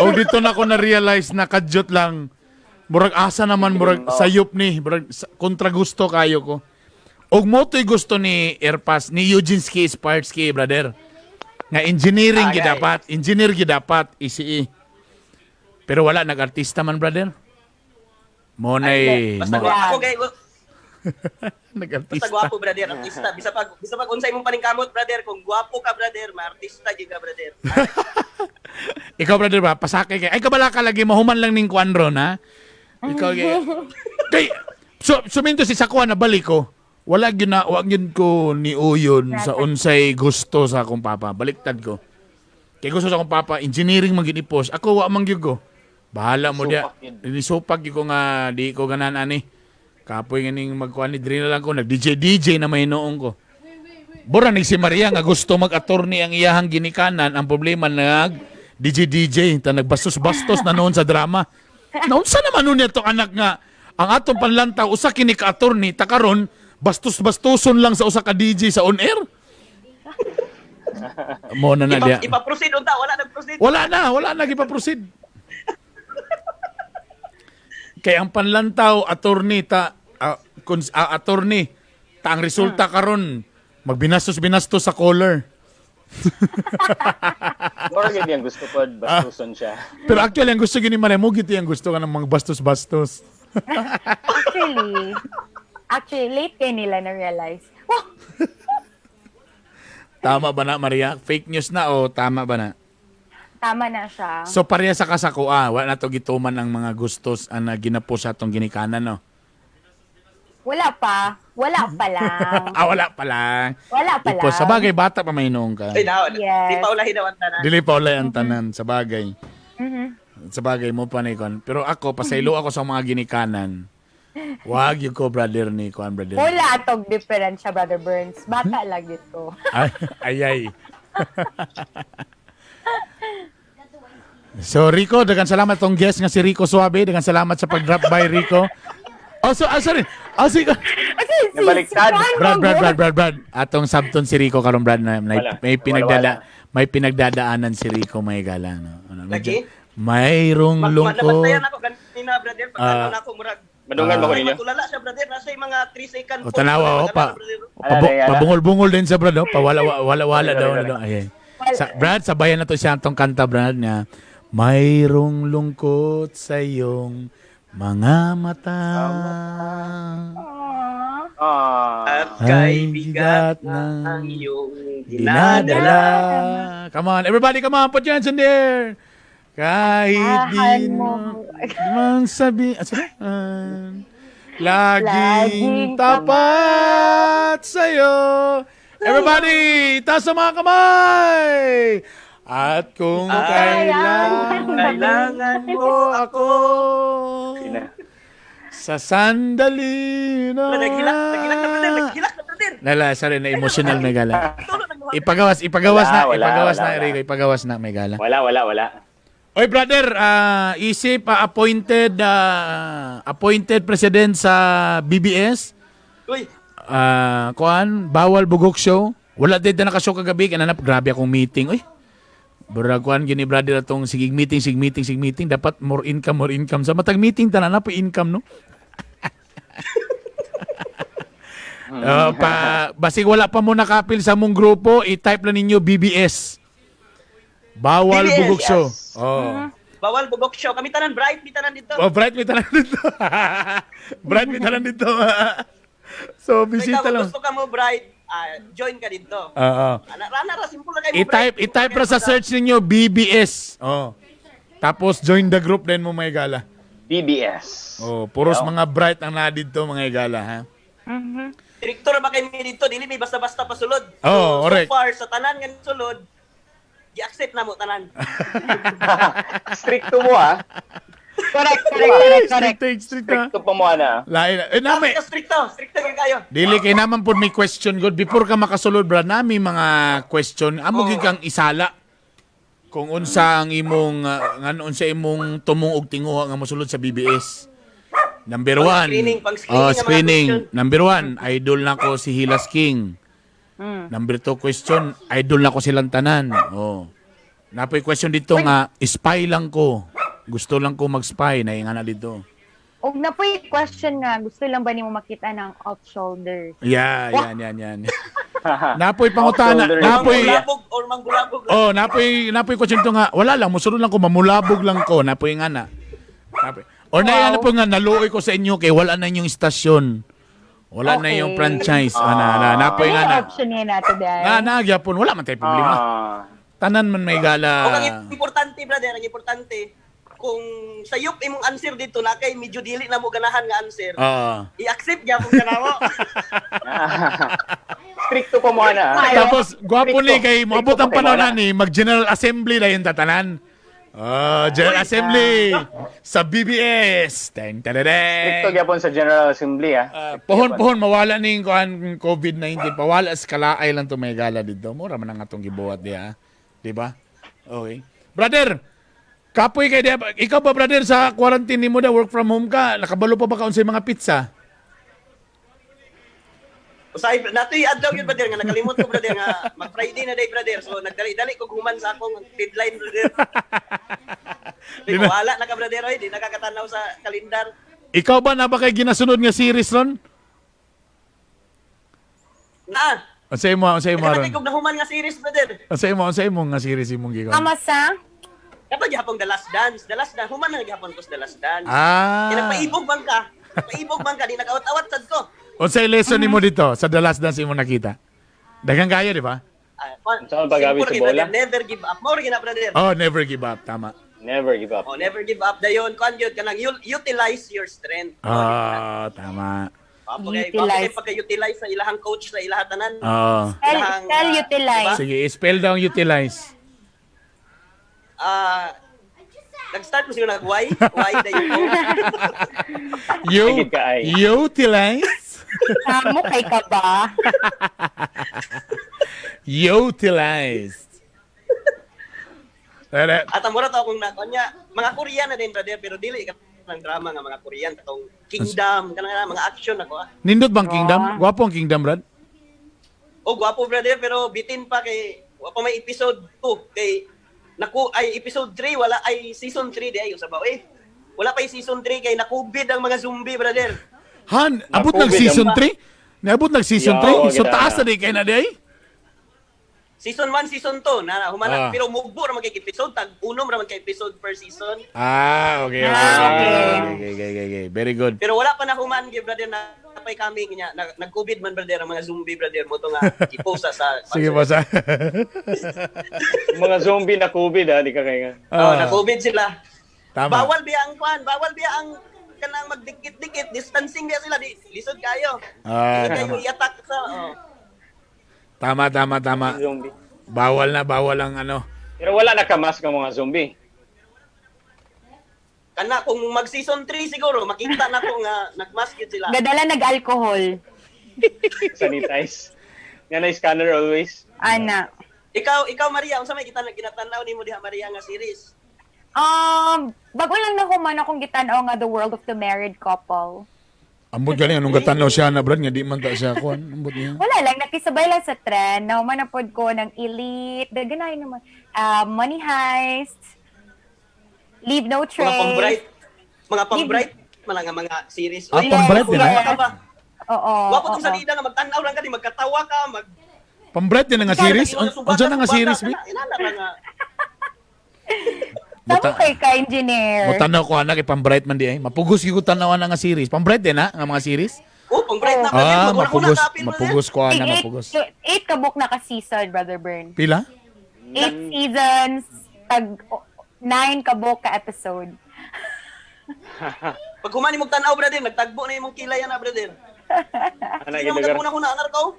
O dito na ako na-realize na kadyot lang. Murag asa naman, murag sayop ni, murag kontra gusto kayo ko. Og mo to'y gusto ni Airpass, ni Eugene Ski Sparksky, brother. Nga engineering Ah, gi guys. dapat, engineer gi dapat, ECE. Pero wala, nag-artista man, brother. Mo na Basta ako kay basta nag-artista. gwapo, brother, artista. Bisa pag unsay imong paningkamot, brother, kung gwapo ka, brother, maartista gyud ka, brother. Ikaw, brother ba, pasakay kay. Ay, kabala ka lagi, mahuman lang ning kuan ron, ha? Ikaw, kay, kay, so, suminto si Sakwa na balik ko. Wala gyud na, wag gyud ko ni uyon sa unsay gusto sa akong papa. Baliktad ko. Kay gusto sa akong papa, engineering man gyud ipos. Ako, wa man gyud ko. Bahala mo diya. Supak yun. Nisupak gyud ko nga, di ko ganan ani. Kapoy nga ning magkuan ni diri na lang ko, nag DJ DJ na may noong ko. Bura ni si Maria nga gusto mag-attorney ang iyahang ginikanan, ang problema nag DJ DJ ta nagbastos-bastos na noon sa drama. Naunsa naman nun niya tong anak nga ang atong panlantaw usa kini ka attorney ta karon bastos-bastoson lang sa usa ka DJ sa on air. Mo na na diya. Ipa-proceed unta, wala nag-proceed. Wala na, wala na gipa-proceed. Kay ang panlantaw attorney ta attorney ta ang resulta karon magbinastos-binastos sa caller. More gyud yang gusto pod bastuson siya. Pero actually ang gusto gini Maria mo gid ang gusto ka ng mga bastos-bastos. Actually, late kay nila na-realize. Wow! Tama ba na, Maria? Fake news na o tama ba na? Tama na siya. So pareha sa kasako, wala na to gituman ang mga gustos ang ginapos sa atong ginikanan, no? Wala pa. Wala pa lang. Ah, wala pa lang. Wala pa Ipos, lang. sa bagay, bata pa may noong ka. Ay, na, Yes. di pa ulahin na ang tanan. Dili pa ulay ang tanan, sa bagay. Sa bagay mo pa ni kon. Pero ako, pasaylo ako sa mga ginikanan. Wag yun ko, brother ni kuan, brother. Wala tog diferensya, Brother Burns. Bata lang dito. Ay, ay, ay. So Rico, daghang salamat tong guest nga si Rico Suabe. Daghang salamat sa pag-drop by, Rico. Oh, so, sorry. Oh, si, Nabaliktad. Brad, Brad, Brad, Brad, Brad. Atong sabton si Rico karon, Brad, na, may, Wala. may Wala, may pinagdadaanan si Rico, may gala, no? Ano, Lagi? Mayroong lungkot. Nabantayan ako kanina, brother. Pag ano na ako, murag, Madungan ba ko Ay, ninyo? matulala siya, brother. Nasa yung mga 3 second. O tanawa o pa. Ala, ala. Pabungol-bungol din sa Brad, oh. Pawala wala wala Sorry, daw sorry, na daw. Ayan. Sa, Brad, sabayan na to siya atong kanta, Brad, nga mayroong lungkot sa iyong mga mata. Ah. At Ay, kay bigat bigat ng ng iyong dinadala. Dinadala. Come on, everybody, come on, put your hands in there. Kahit di Ahan mo. mo man sabi, ah, sorry? Ah, laging Laging tapat sa'yo. Everybody, taas ang mga kamay. At kung kailangan Kailangan mo ako Sina. sa sandali na. Naghilak, naghilak na, brother. Naghilak na, brother. Nala, sorry na emotional may gala. Tulo na gumawa. Ipagawas, ipagawas Wala, na, wala, ipagawas wala, na, wala. Rico, ipagawas na may gala. Wala, wala, wala. Oy brother, isip appointed appointed president sa BBS. Uy, Kuan, bawal bugok show. Wala din na nakashow kagabi kananap grabe akong meeting. Oy. Burag kuan gini brother atong sige meeting, sige meeting, sige meeting dapat more income, more income. Sa matag meeting tanan na po income no. Pa basig wala pa mo nakapil sa mong grupo, i-type lang ninyo BBS. Bawal BBS, bugok show. Yes. Oh. bawal bugok show. Kami tanan, bright, mi tanan dito. Oh, bright may tanan dito. Bright may tanan dito. So, So, bisita ikaw, kung lang. gusto ka mo, bright, join ka dito. Oo. Ana, rana ra, simple na kayo mo, I-type, bright. i-type ra sa search ninyo BBS. Oh. Tapos join the group din mo mga igala. BBS. Oh, puros Yeah. mga bright ang na dito mga igala ha. Direktor ba kayo dito? Dili may basta-basta pasulod. Oh, correct. So far, sa tanan nga sulod, gi-accept na mo tanan. Stricto mo ah. Correct, correct, correct, correct. Strict, strict na. Stricto pa mo ana. Lain na. Eh, nami. Stricto, stricto, stricto gyud kayo. Dili kay naman po may question good before ka makasulod bra nami mga question amo Oo. gid kang isala kung unsa ang imong ngan unsa imong tumong og tinguha nga mosulod sa BBS. Number one. Pang-screening, pang-screening Oh, ang mga screening. question. Number one, idol na ko si Hilas King. Number two question, idol na ko silang tanan. Oh. Napoy question dito nga, spy lang ko. Gusto lang ko mag-spy, na na dito. Og na po'y question nga, gusto lang ba nimo makita ng off shoulder? Yeah, yan, yan, yan. Napoy pangutana, Off-shoulder. napoy Manggulabog or manggulabog. Oh, napoy napoy question to nga. Wala lang, musulod lang ko, mamulabog lang ko, napoy nga na. Napoy. Or Wow. na po nga naluoy ko sa inyo kay wala na inyong istasyon. Wala na Okay. yung franchise. Ana, na, napoy Ano nga yung na. option niya nato dahil? Na nagyapon, wala man tay problema. Ah. Tanan man may gala. O ang importante, brother, ang importante, kung sayop imong answer dito na kay medyo dili na mo ganahan nga answer, Oo. i-accept gyapon ka namo. Stricto pa mo ana. ah. Tapos gwapo ni Stricto. kay moabot Stricto ang pa kay panahon Moana. ni mag General Assembly na yung tatanan. Oh, General Assembly sa BBS. Teng tadadeng. Stricto gyapon sa General Assembly ah. Ah, pohon-pohon mawala ning kuan COVID-19 pawala sa kalaay lang to may gala dito. Mura man ang atong gibuhat diha. Di ba? Okay. Brother, kapoy kay diha. Ikaw ba brother sa quarantine nimo da work from home ka? Nakabalo pa ba ka unsay mga pizza? Usay natoy adlaw yun brother nga nakalimot ko brother nga mag Friday na day brother. So nagdali-dali ko human sa akong deadline brother. Di Di na- wala na ka brother oy, di nakakatanaw sa kalendar. Ikaw ba na ba kay ginasunod nga series ron? Na. Unsay mo Nagdali ron? kog nahuman nga series brother. Unsay mo nga series imong gigon? Amasa? Kato gihapon The Last Dance, The Last Dance human na gihapon ko sa The Last Dance. Ah. Kaya nagpaibog man ka. Nagpaibog man ka di nag-awat-awat sad ko. Unsay lesson nimo dito sa The Last Dance imo nakita? Daghang kayo, di ba? Ah, Unsa man pagabi simple sa kay, bola? brother, never give up. More gina brother. Oh, never give up, tama. Never give up. Oh, never give up dayon. Kuan gyud kanang utilize your strength. Ah, tama. Papo kay Utilize. pagka-utilize sa ilahang coach sa ilahang tanan. Oh. Spell, Ilahang, spell utilize. Sige, spell down utilize. Ah, nag-start mo siguro nag Y, Y dayon. You, Sige ka, ay. utilize. Amo kay ka ba? Utilize. Tara. At ang mura to akong nakuha niya, mga Korean na din brother pero dili ka ng drama nga mga Korean katong Kingdom kanang mga action ako ah. Nindot bang Kingdom? Gwapo ang Kingdom, Brad? Oh, gwapo brother pero bitin pa kay wa pa may episode 2 kay naku ay episode 3 wala ay season 3 di ay usabaw eh. Wala pa yung season 3 kay na-COVID ang mga zombie, brother. Han, abot nag Na-COVID season ang- 3? Niabot nag season Yeah, 3? So kita taas na. na di kay na di ay? Season 1, season 2 na humana Ah. pero mugbo ra man kay episode tag unom ra man kay episode per season. Ah, okay, okay. Ah, okay, okay. okay. Very good. Pero wala pa na human gyud, brother, na napay kami niya na, nag-COVID man, brother, ang mga zombie, brother, mo to nga giposa sa Sige, boss. Ah. Mga zombie na COVID ha, di ka kaya nga. Oh, na-COVID sila. Tama. Bawal biya ang kwan, bawal biya ang kanang magdikit-dikit, distancing biya sila, di, lisod kayo. Ah, Lisod kayo tama. i-attack sa oh. Tama, tama, tama. Zombie. Bawal na, bawal ang ano. Pero wala na kamask ang mga zombie. Kana kung mag season 3 siguro makita na ko nga nagmask yun sila. Gadala nag-alcohol. Sanitize. Nga na scanner always. Ana. Ikaw Maria, unsa may kita ginatan-aw nimo diha, Maria, nga series? Bago lang na human akong gitan-aw nga The World of the Married Couple. Ambot galing, anong gatanaw siya na, Brad? Nga di man ta siya kuan. Ambot niya. Wala lang, nakisabay lang sa trend. Nahuman na pod ko ng Elite. Daganahin naman. Ah, Money Heist. Leave No Mga Trace. pang-bright, mga pang-bright man nga mga series. Ah, Oy, pang-bright din, wa eh? ka ba? Oo. Wa po tong oo. salida nga magtan-aw lang ka di magkatawa ka, mag Pambright din na nga series? Unsa na nga series, bi? Inana ra nga. Tama kay ka, engineer. Mutanaw ko anak, pambright man di ay. Mapugos gyud ko tanawan na nga series. Pambright din na nga mga series? Oh, pang-bright na, brother. Ah, Mag-una-una mapugos, ka, apil, brother. mapugos ko ana, Eight, mapugos. eight ka book na ka-season, Brother Bern. Pila? 8 seasons, tag 9 ka book ka episode. Pag humani mong tan-aw, brother, nagtagbo na imong kilay ana, brother. Ana Sino gidagar. magkuna-kuna anar ka? oh?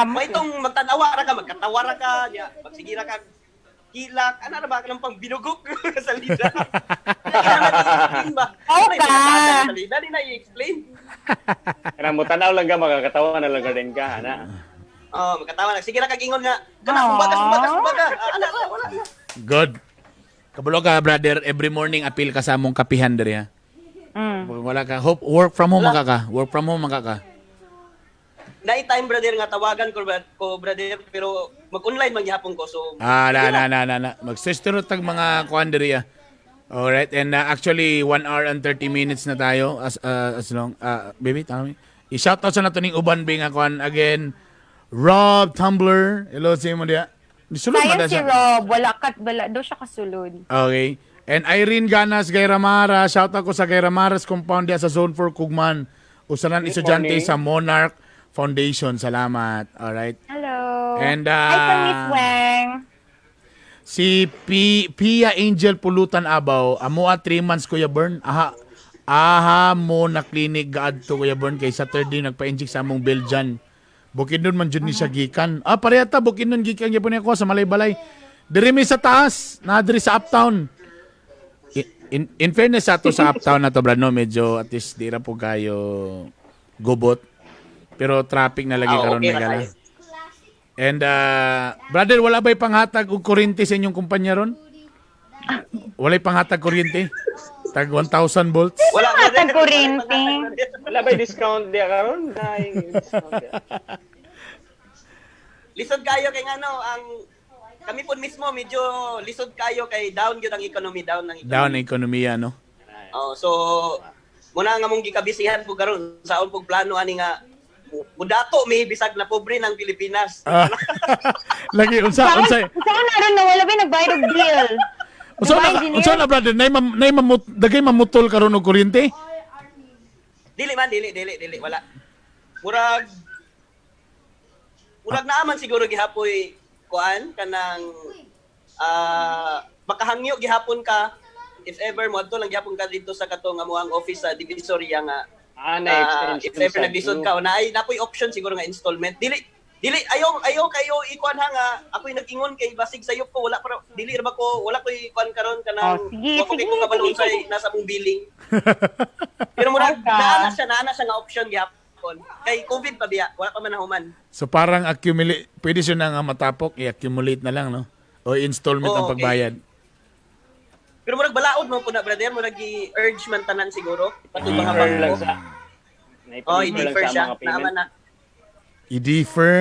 May itong magtanawa ra ka, magkatawa ra ka, nya, magsigira ka kilak, ana ra ba ka ng pang binugok sa lida? Di na i-explain ba? Oo Ano ka. Sa lida, di na i-explain. Kana mo tanaw lang ka makakatawa na lang ka din ka ana. Oh, magkatawa na. Sige ra ka gingon nga. Kana kumbaga, kumbaga, kumbaga. Ah, ana ra, wala na. Good. Kabalo ka, brother. Every morning, appeal ka sa among kapihan diri ha. Wala ka. Hope, work from home man ka ka. Work from home man ka ka. Naay time, brother, nga tawagan ko, ko, brother, pero mag-online man gihapon ko. So, Ah, na, na, na, na, na. Mag-sister tag mga kuan diri ah. Alright, and actually 1 hour and 30 minutes na tayo as long baby, tama. I-shout out sa nato ning uban ba nga kuan again. Rob Tumblr. Hello sa imo diya. Nisulod man Sayang na si siya. Rob, wala ka, wala daw siya kasulod. Okay. And Irene Ganas Gayramara, shout out ko sa Gayramaras compound diya sa Zone 4 Kugman. Usalan Good estudyante morning. sa Monarch Foundation. Salamat. Alright. Hello. And, Hi from Miss Wang. Si Pia Angel Pulutan Abaw, amo a 3 months Kuya Bern. Aha. Aha mo na clinic gaadto Kuya Bern kay Saturday nagpa-inject sa among Belgian. Bukidnon man jud ni siya gikan. Ah, pareha ta Bukidnon gikan gyapon niya ko sa Malaybalay. Diri mi sa taas, na diri sa uptown. In fairness sa ato sa uptown na to, Brad, no, medyo at least di ra po kayo gubot. Pero traffic na lagi Ah, karon okay ra megala. kayo. And brother, wala ba'y panghatag og kuryente sa inyong kumpanya ron? Wala'y panghatag kuryente? Tag 1,000 volts? Wala, brother. Hatag kuryente. Wala ba discount diya karon? Nay, discount diya. Lisod kayo kay ngano ang kami po mismo medyo lisod kayo kay down gyud ang economy, down ang economy. Down ang ekonomiya, no? Oh, so muna nga mong gikabisihan po karon saon pug plano ani nga mudato may bisag na pobre ng Pilipinas. Ah. Lagi, unsa, unsa, Saan na ron na wala ba nagbayad og bill? unsa Diba, na, engineer? unsa na, brother, nay mamut, dagay mamutol karon og kuryente? Dili man, dili, dili, dili, wala. Murag murag naaman siguro gihapoy kuan kanang makahangyo gihapon ka if ever moadto lang gihapon ka dito sa katong amuang office sa Divisoria nga. Ah, na Ah, extension if ever sa naglisod ka o naay napoy option siguro nga installment. Dili dili ayaw ayaw kayo ikuan ha nga ako'y nag-ingon kay basig sayop ko wala para dili ra ba ko wala ko'y kuan karon kanang Oh, sige, wa ko sige, kay ko kabalo sige. unsay nasa mong billing. Pero murag Okay. naana siya nga option gihapon. Kay COVID pa biya, wala pa man nahuman. So parang accumulate, pwede siya na nga matapok, i-accumulate na lang, no? O installment Oo, ang okay. pagbayad. Pero murag balaod mo po na, brother, murag i-urge man tanan siguro. Pati mga I-defer lang bangko. sa Oh, na-defer lang i-defer sa siya. mga payment. Naaman na. I-defer.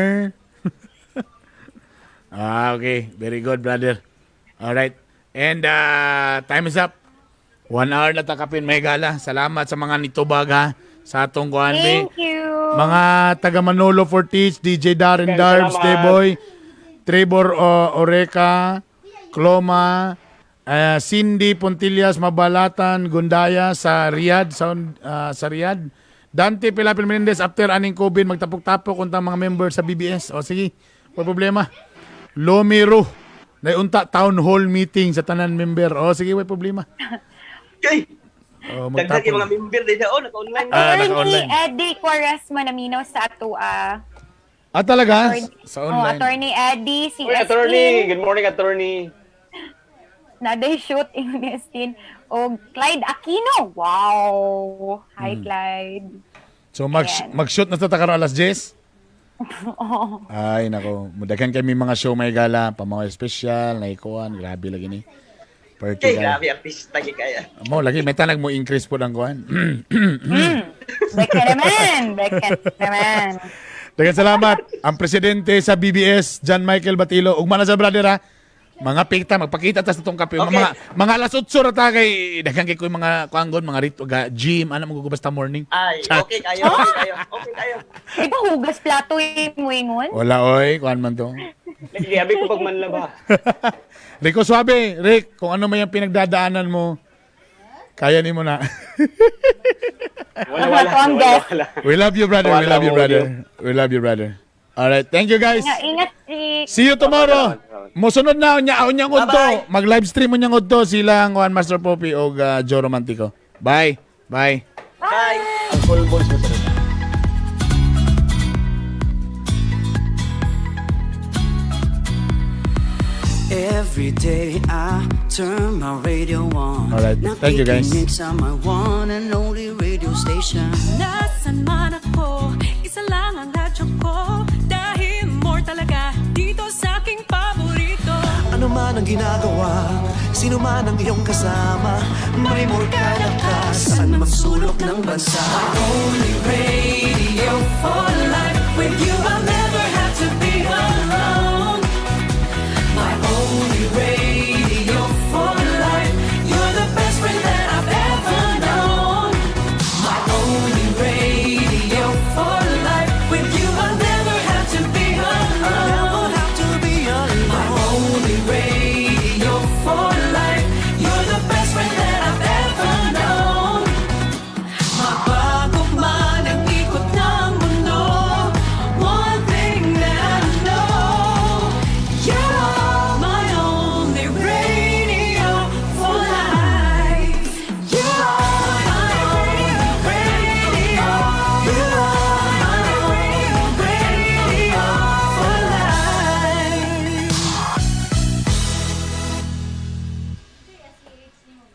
Ah, okay. Very good, brother. Alright. And time is up. 1 hour na takapin may gala. Salamat sa mga nitubag ha sa atong kuan be. Thank you. Mga taga Manolo Fortich, DJ Darren Darbs, Salamat. Deboy, Trevor Oreca, Cloma, Cindy Pontillas Mabalatan, Gundaya sa Riyadh, sa Riyadh. Dante Pilapil Menendez, after aning COVID, magtapok-tapok untang mga member sa BBS. O sige, wala problema. Lomiro, unta town hall meeting sa tanan member. O sige, wala problema. Kay, O, dagdag yung magtapok. mga member din siya. Oh, naka-online. Ah, Attorney naka-online. Eddie Quaresma naminaw sa atua. Ah, talaga? Sa Oh, online. Attorney Eddie, si Uy, attorney, Estin, good morning, attorney. Naday shoot ingon ni Estin og Clyde Aquino. Wow. Hi Clyde. So mag-shoot na sa takaro alas 10? Oh. Ay nako, mudaghan kami mga show may gala, pa mga special, naikuan, grabe lagi ni. Party Kay, ka. grabe, artista kay kaya. Mo lagi may tanag mo increase po ang kuan. Beke naman. Beke naman. Daghang salamat ang presidente sa BBS, John Michael Batilo. Ugma na sa brother ha. Mga pikta magpakita ta sa tong kape. Okay. Mga alas 8 ra ta kay daghan kay ko yung mga kuanggon, mga rito ga gym ana mo basta morning. Ay, Chat. okay kayo, okay kayo, okay kayo. Di ba hugas plato yung muingon? Wala oy, kuan man to. Lagi, abi ko pagmanlaba. Rico Suabe, Rick, kung ano man yung pinagdadaanan mo, kaya ni mo na. Wala, wala, Ako ang wala, guest. wala. We love you, brother. We Wala love you, mo, brother. We love you, brother. All right. Thank you, guys. Ingat, ingat, Rick. See you tomorrow. Mosunod na unya unyang udto. Bye-bye. Mag live stream unyang udto sila ang Juan Master Poppy og Joe Romantico. Bye. Bye. Bye. Ang call balls mo sa Every day I turn my radio on. All right. Thank you, guys. Nakikinig sa my one and only radio station. Nasaan man ako, isa lang ang radyo ko. Dahil more talaga dito sa aking paborito. Ano man ang ginagawa, sino man ang iyong kasama, may morgana ka saan mang sulok ng bansa. Only radio for life. With you, I'll